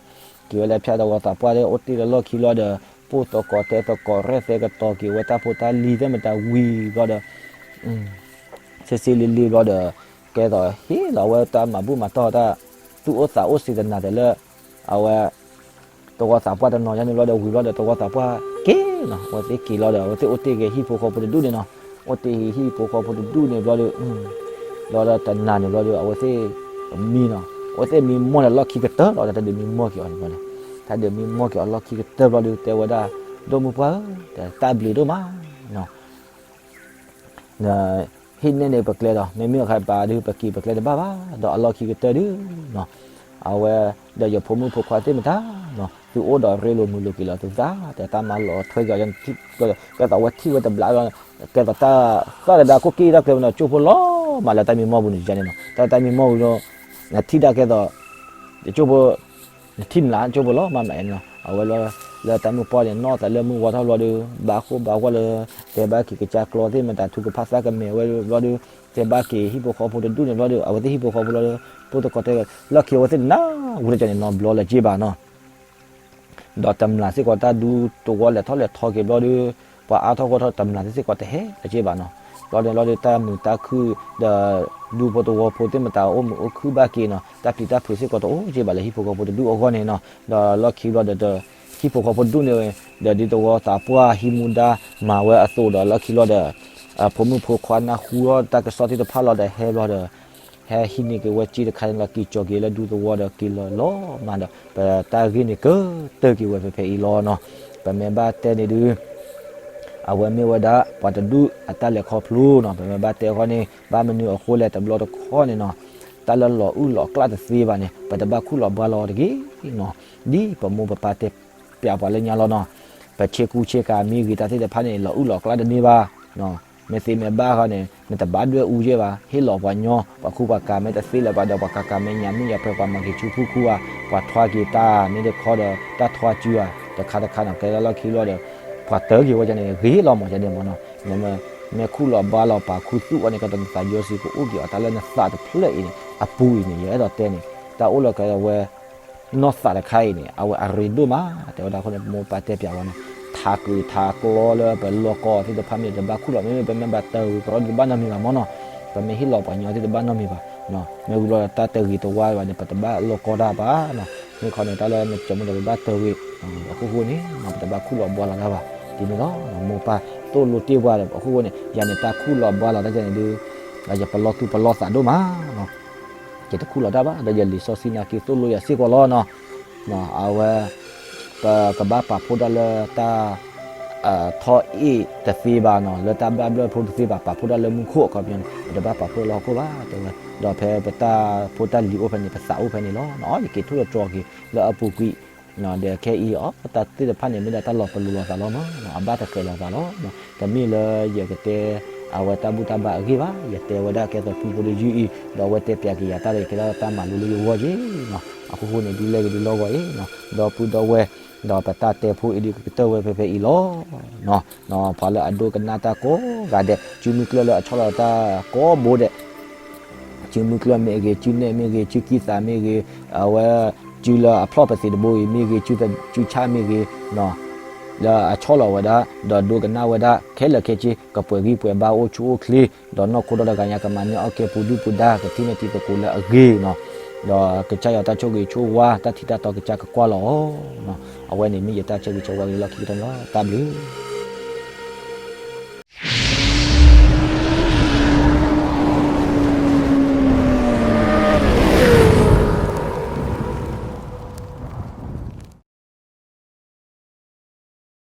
က့ၤဝဲလၢအဖၠါ တဝီသးပှၢ်ဒီး အိၣ်တ့ၢ်လၢလီၢ်ခံလီၤဒီး ပိၢ်သကိးတဲသကိးရဲၣ်သဲကတီၤက့ၤဝဲတၢ်ဖိတၢ်လံၤသ့ၣ်မတၤဝံၤဘျီဒီး ဆ့ဆ့လ့လ့ဘျီဒီး ကဲသိးဟ့ၣ်လီၤဝဲတၢ်မၤဘူၣ်မၤတီၢ်တၢ် သူၣ်အိၣ်သးအိၣ်စံးတနၤတဲလၢ အဝဲ တဝီသးပှၢ်တနီၤယါန့ၣ်ဘျီဒီး ဝံၤဘျီဒီး တဝီသးပှၢ်က့ၤနီၤ. အဝဲသ့ၣ်က့ၤလီၤဒီး အဝဲသ့ၣ်အိၣ်တ့ၢ်က့ၤဟံၣ်ဖိဃီဖိတဒူၣ်န့ၣ်နီၤ. အိၣ်တ့ၢ်ဟံၣ်ဖိဃီဖိတဒူၣ်န့ၣ်ဘျီဒီး ဘျီဒီးတနၤန့ၣ်ဘျီဒီး အဝဲသ့ၣ်မံနီၤ. အဝဲသ့ၣ်မံမီၢ်ဒီးလီၢ်ခံကတၢၢ်လီၤဒီး တၢ်ဒုးမံမီၢ်က့ၤအီၤန့ၣ်ဘျီန့ၣ် တၢ်ဒုးမံမီၢ်က့ၤအီၤလီၢ်ခံကတၢၢ်ဘျီဒီး တဲဝဲဒၣ် ဒိၣ်မုၢ်ပှၢ်ဧၢ တၢ်ဘျုးဒိၣ်မးနီၤ ဟ့ၣ်နဲၣ်န့ၢ်ပကျဲဒီး မ့မ့ၢ်အခါပၤဒုး ပက့ၤပကျဲတဘၣ်ဘၣ် ဒီးအလီၢ်ခံကတၢၢ်ဒုးနီၤ. အဝဲ ဒီးယဖိမုၣ်ဖိခွါသ့ၣ်မတၤနီၤ သုအိၣ်ဒီးရ့လိာ်မုာ်လိာ်က့ၤလီၤသုသး တၢ်မၤလီၤထွဲက့ၤအီၤ ကဲသိးအဝဲထံၣ်ဝဲတဘျီလီၤ ကဲသိးတၢ်သၣ်တဒါခိၣ်က့ၣ်တၢ်ကျဲဝဲနီၤ ကၠိဖိလီၤမးလၢတၢ်မံမီၢ်ပူၤန့ၣ်န့ၣ်နီၤ တၢ်တၢ်မံမီၢ်ပူၤလီၤ နထံၣ်ဒၣ်ကဲသိး ကၠိဖိ နထံၣ်မးလၢကၠိဖိလီၤမးမးနီၤ အဝဲလီၤ လၢတၢ်မုၢ်ပှၢ်န့ၣ် နီၢ်သးလၢမုၢ်ဝါထီၣ်ဘျီဒီး ဘၣ်ဃိၣ်ဘၣ်ဃိၣ်လၢ တဲဘၣ်က့ၤကစၢ်ကျီသ့ၣ်မတၤ ထူကဖၣ်သးကမဲာ်ဝဲဘျီဒီး တဲဘၣ်က့ၤဟံၣ်ဖိဃီဖိတဒူၣ်န့ၣ်ဘျီဒီး အဝဲသ့ၣ်ဟံၣ်ဖိဃီဖိလီၤဒီး ပိၢ်သကိးတဲ လီၢ်ခံအဝဲသ့ၣ်နးဝံၤတကန့ၣ်နီၤ ဘျီလၢက့ဘၣ်နီၤ ဒီးတမျာ်စ့ၢ်ကီးတၢ်ဒူသဝီလဲၤထီၣ်လဲၤထီက့ၤဘျီဒီး ပှၤအါထီၣ်ဂီၢ်ထီၣ်တမျာ်သ့ၣ်စ့ၢ်ကီးတဟဲလၢက့ဘၣ်နီၤ ဘျီန့ၣ်ဘျီဒီး တၢ်မုာ်တၢ်ခုၣ်ဒီး ဒူဖိသဝီဖိသ့ၣ်မတၤအိၣ်မုာ်အိၣ်ခုၣ်ဘၣ်က့ၤနီၤ တၢ်ပျံၤတၢ်ဖုးစ့ၢ်ကီးတအိၣ်က့ဘၣ်လၢဟံၣ်ဖိဃီဖိတဒူၣ်အဂီၢ်န့ၣ်နီၤ ဒီးလီၢ်ခံဘျီဒီး ဟံၣ်ဖိဃီဖိတဒူၣ်န့ၣ် ဒီးဒ်သဝီသးပှၢ်ဟံးမူဒါမၤဝဲအသိးဒီးလီၢ်ခံဘျီဒီး ဖိမုၣ်ဖိခွါနၢ်ဟူထီၣ်တၢ်ကစီၣ်သ့ၣ်တဖၣ်လီၤဒီးဟဲဘျီဒီး ဟဲဟံးန့ၢ်က့ၤဝဲစ့တခါန့ၣ်လီၤ က့ၤကၠီၤက့ၤလၢဒူသဝီဒီးက့ၤလီၤလီၤမးဒီး ပတၢ်ဂ့ၢ်န့ၣ်ကတၢၢ်က့ၤဝဲဖဲဖဲအံၤလီၤနီၤ ပမ့ၢ်ဘၣ်တဲန့ၣ်ဒုး အဝဲမ့ၢ်ဝဲဒၣ် ပှၤတဒူၣ်အတၢ်လဲၤခီဖျိနီၤ ပမ့ၢ်ဘၣ်တဲဃီန့ၣ် ဘၣ်မနုၤအဃိလဲၣ်တဘျီတခီန့ၣ်နီၤ တၢ်လၢလီၤအုၣ်လီၤကျၣ်တသ့ဘၣ်န့ၣ် ပတဘၣ်ခူၣ်လီၤဘှါလီၤတဂ့ၤနီၤ ဒ်ပမိၢ်ပပၢ်တဲပျးပှၤလၢညါလီၤနီၤ ပဆ့ကူဆ့ကၤမ့ၢ်ဂ့ၤတၢ်သ့ၣ်တဖၣ်န့ၣ် လီၤအုၣ်လီၤကျၣ်တန့ၢ်ဘၣ် မ့ၢ်သ့မ့ၢ်ဘၣ်ဃီန့ၣ် နတဘၣ်ဒွဲၣ်အူက့ဘၣ် ဟ့ၣ်လီၤပှၤညီ ပှၤခူပှၤကၤမ့ၢ်တသ့လၢၤဘၣ်ဒီး ပှၤကၤကၤမ့ၢ်ညၣ်မ့ၢ်ယီၤဖဲပှၤမၤက့ၤဆူဖူခူဧါ ပှၤထွါက့ၤတၢ်မ့ၢ်တခီဒီး တၢ်ထွါစုဧါ တခါတခါနီၤ ကဲလၢလီၢ်ခံလီၤဒီး ပှၤတၢၢ်က့ၤဝဲဒၣ်န့ၣ် ဂ့ၤလီၤမးဒ်န့ၣ်မးနီၤ မ့ၢ်ခူၣ်လီၤဘှါလီၤပာ်ခူသူၣ်အီၤန့ၣ် ကဲသိးနသးယိၤစံးကအိၣ်က့ၤအီၤ တၢ်လၢနသးတဖျၢၣ်အံၤန့ၣ် အပူၤအံၤန့ၣ် ယအဲၣ်ဒိးတဲန့ၣ် တၢ်အိၣ်လၢကဝဲ နီၢ်သးတခါအံၤန့ၣ် အဝဲအရ့ဒိၣ်မး တဲဝဲဒၣ်အဃိန့ၣ် မိၢ်ပၢ်တဲပျးဝဲန့ၣ် ထးကုာ်ထးကျီလၢပလီၢ်ကီသ့ၣ်တဖၣ်မ့ၢ်တဘၣ်ခူၣ်လီၤ မ့မ့ၢ်ပမ့ၢ်ဘၣ်တၢ်ဂ့ၤကရီဒ်တဘၣ်နီတမံၤဘၣ်မ့ၢ်နီၤ, ပမ့ၢ်ဟ့ၣ်လီၤပှၤညီသ့ၣ်တဘၣ်နီတမံၤဘၣ်, မ့ၢ်ဝံၤလီၤတၢ်တဂ့ၤတဝါဘၣ်န့ၣ် ပတဘၣ်လီၢ်ကီတၢ်ဘၣ်နီၤ, မ့ၢ်ခီန့ၣ် တၢ်လၢနကမူဒီးပဘၣ်တဂ့ၤ, အခိၣ်ဃိန့ၣ် ပတဘၣ်ခူၣ်လီၤဘှါလီၤတၢ်ဘၣ်, ဒ်န့ၣ်လီၤ, မိၢ်ပၢ်သိၣ်လိတ့ၢ်ပှၤဒီး အခိၣ်ဃိန့ၣ် ယၤန့ၣ်တၢ်ခူၣ်လီၤဘှါလီၤတၢ်ယၤန့ၣ်ဒုး ယပလီၢ်သူၣ်ပလီၢ်သးဒိၣ်မးနီၤ ယတခူၣ်လီၤတၢ်ဘၣ် ဒီးယလံာ်စီဆှံနာ်က့သိၣ်လိယၤစ့ၢ်ကီးလီၤနီၤ, အဝဲ ပကဘၣ်ပာ်ဖှိၣ်ဒၣ်လၢတၢ် ထီၣ်အ့ၣ်တသ့ဘၣ်နီၤ လၢတၢ်ဘၣ်ဘျၢဖိတသ့ဘၣ် ပာ်ဖှိၣ်ဒၣ်လၢမူခိၣ်အခီပညီန့ၣ် ပတဘၣ်ပာ်ဖှိၣ်လၢဟီၣ်ခိၣ်ဘၣ် တဲဝဲ, ဒီးဖဲပတၢ်ဖိတၢ်လံၤအိၣ်ဖဲန့ၣ် ပသးအိၣ်ဖဲန့ၣ်လီၤ, ယက့ၤထိၣ်လီၤတြီၤက့ၤလၢအပူၤကွံာ် ဒီးခဲအံၤအီၤ တၢ်သ့ၣ်တဖၣ်န့ၣ် မ့ၢ်ဒၣ်တၢ်လီၤပလိာ်လိာ်သးလီၤမး, အဘၣ်တဃဲၤလိာ်သးလီၤ, တမ့ၢ်လၢယကတဲ အဝဲတၢ်ဘူၣ်တၢ်ဘါအဂ့ၢ်ဘၣ်, ယတဲဝဲဒၣ်ကဲသိးဖုဖိတယုၢ်အံၤ ဒီးအဝဲတဲပျးက့ၤယၤတၢ်ဒီးယကဲဒၣ်တၢ်မၤလိလၢယဂီၢ်ယ့ၢ်နီၤ, အခိၣ်ဃိန့ၣ် ဒုးလဲၣ်ဂ့ၤဒုးလီၢ်ဂီၢ်အံၤ, ဒီပုၢ်ဒီဝဲၢ် ဒီးပတၢ်တဲဖိအံၤဒုးကကတၢၢ်ဝဲဖဲဖဲအံၤလီၤ. ပှၤလၢအဒိကနၣ်တၢ်ကိးဂၤဒဲး စုမုၢ်ကျၢၢ်လၢအဆီၣ်လီၤတၢ်ကိးဘိဒဲး စုမုၢ်ကျၢၢ်မ့ၢ်ဂ့ၤ, စုနဲၣ်မ့ၢ်ဂ့ၤ, စုကံၢ်သးမ့ၢ်ဂ့ၤ, အဝဲ စုလၢအဖျီၣ်ပသံးတဘိအံၤမ့ၢ်ဂ့ၤ, စုဆၣ်မ့ၢ်ဂ့ၤ, လၢအဆီၣ်လီၤဝဲဒၣ် ဒီးဒိကနၣ်ဝဲဒၣ် ခဲလၢာ်ခဲဆ့ ကပှဲၤဂံၢ်ပှဲၤဘါအိၣ်ဆူၣ်အိၣ်ချ့, ဒီးနီၢ်ခိဒီတဂၤညါကမၤန့ၢ်အီၣ်ကဲပူၤဒုၣ်ပူၤဒါ ကထံၣ်န့ၢ်တံၤသကိးလၢအဂ့ၤနီၤ, ဒီးကစၢ်ယွၤတၢ်ဆိၣ်ဂ့ၤဆိၣ်ဝါ တၢ်ထံၣ်တၢ်တီကစၢ်ကကွၢ်လီၤအီၤ, အဝဲန့ၣ်မ့ၢ်ယတၢ်ဆၢဂ့ၤဆၢဝါက့ၤလီၢ်ခံကတၢၢ်န့ၣ်လီၤ. တၢ်ဘျုး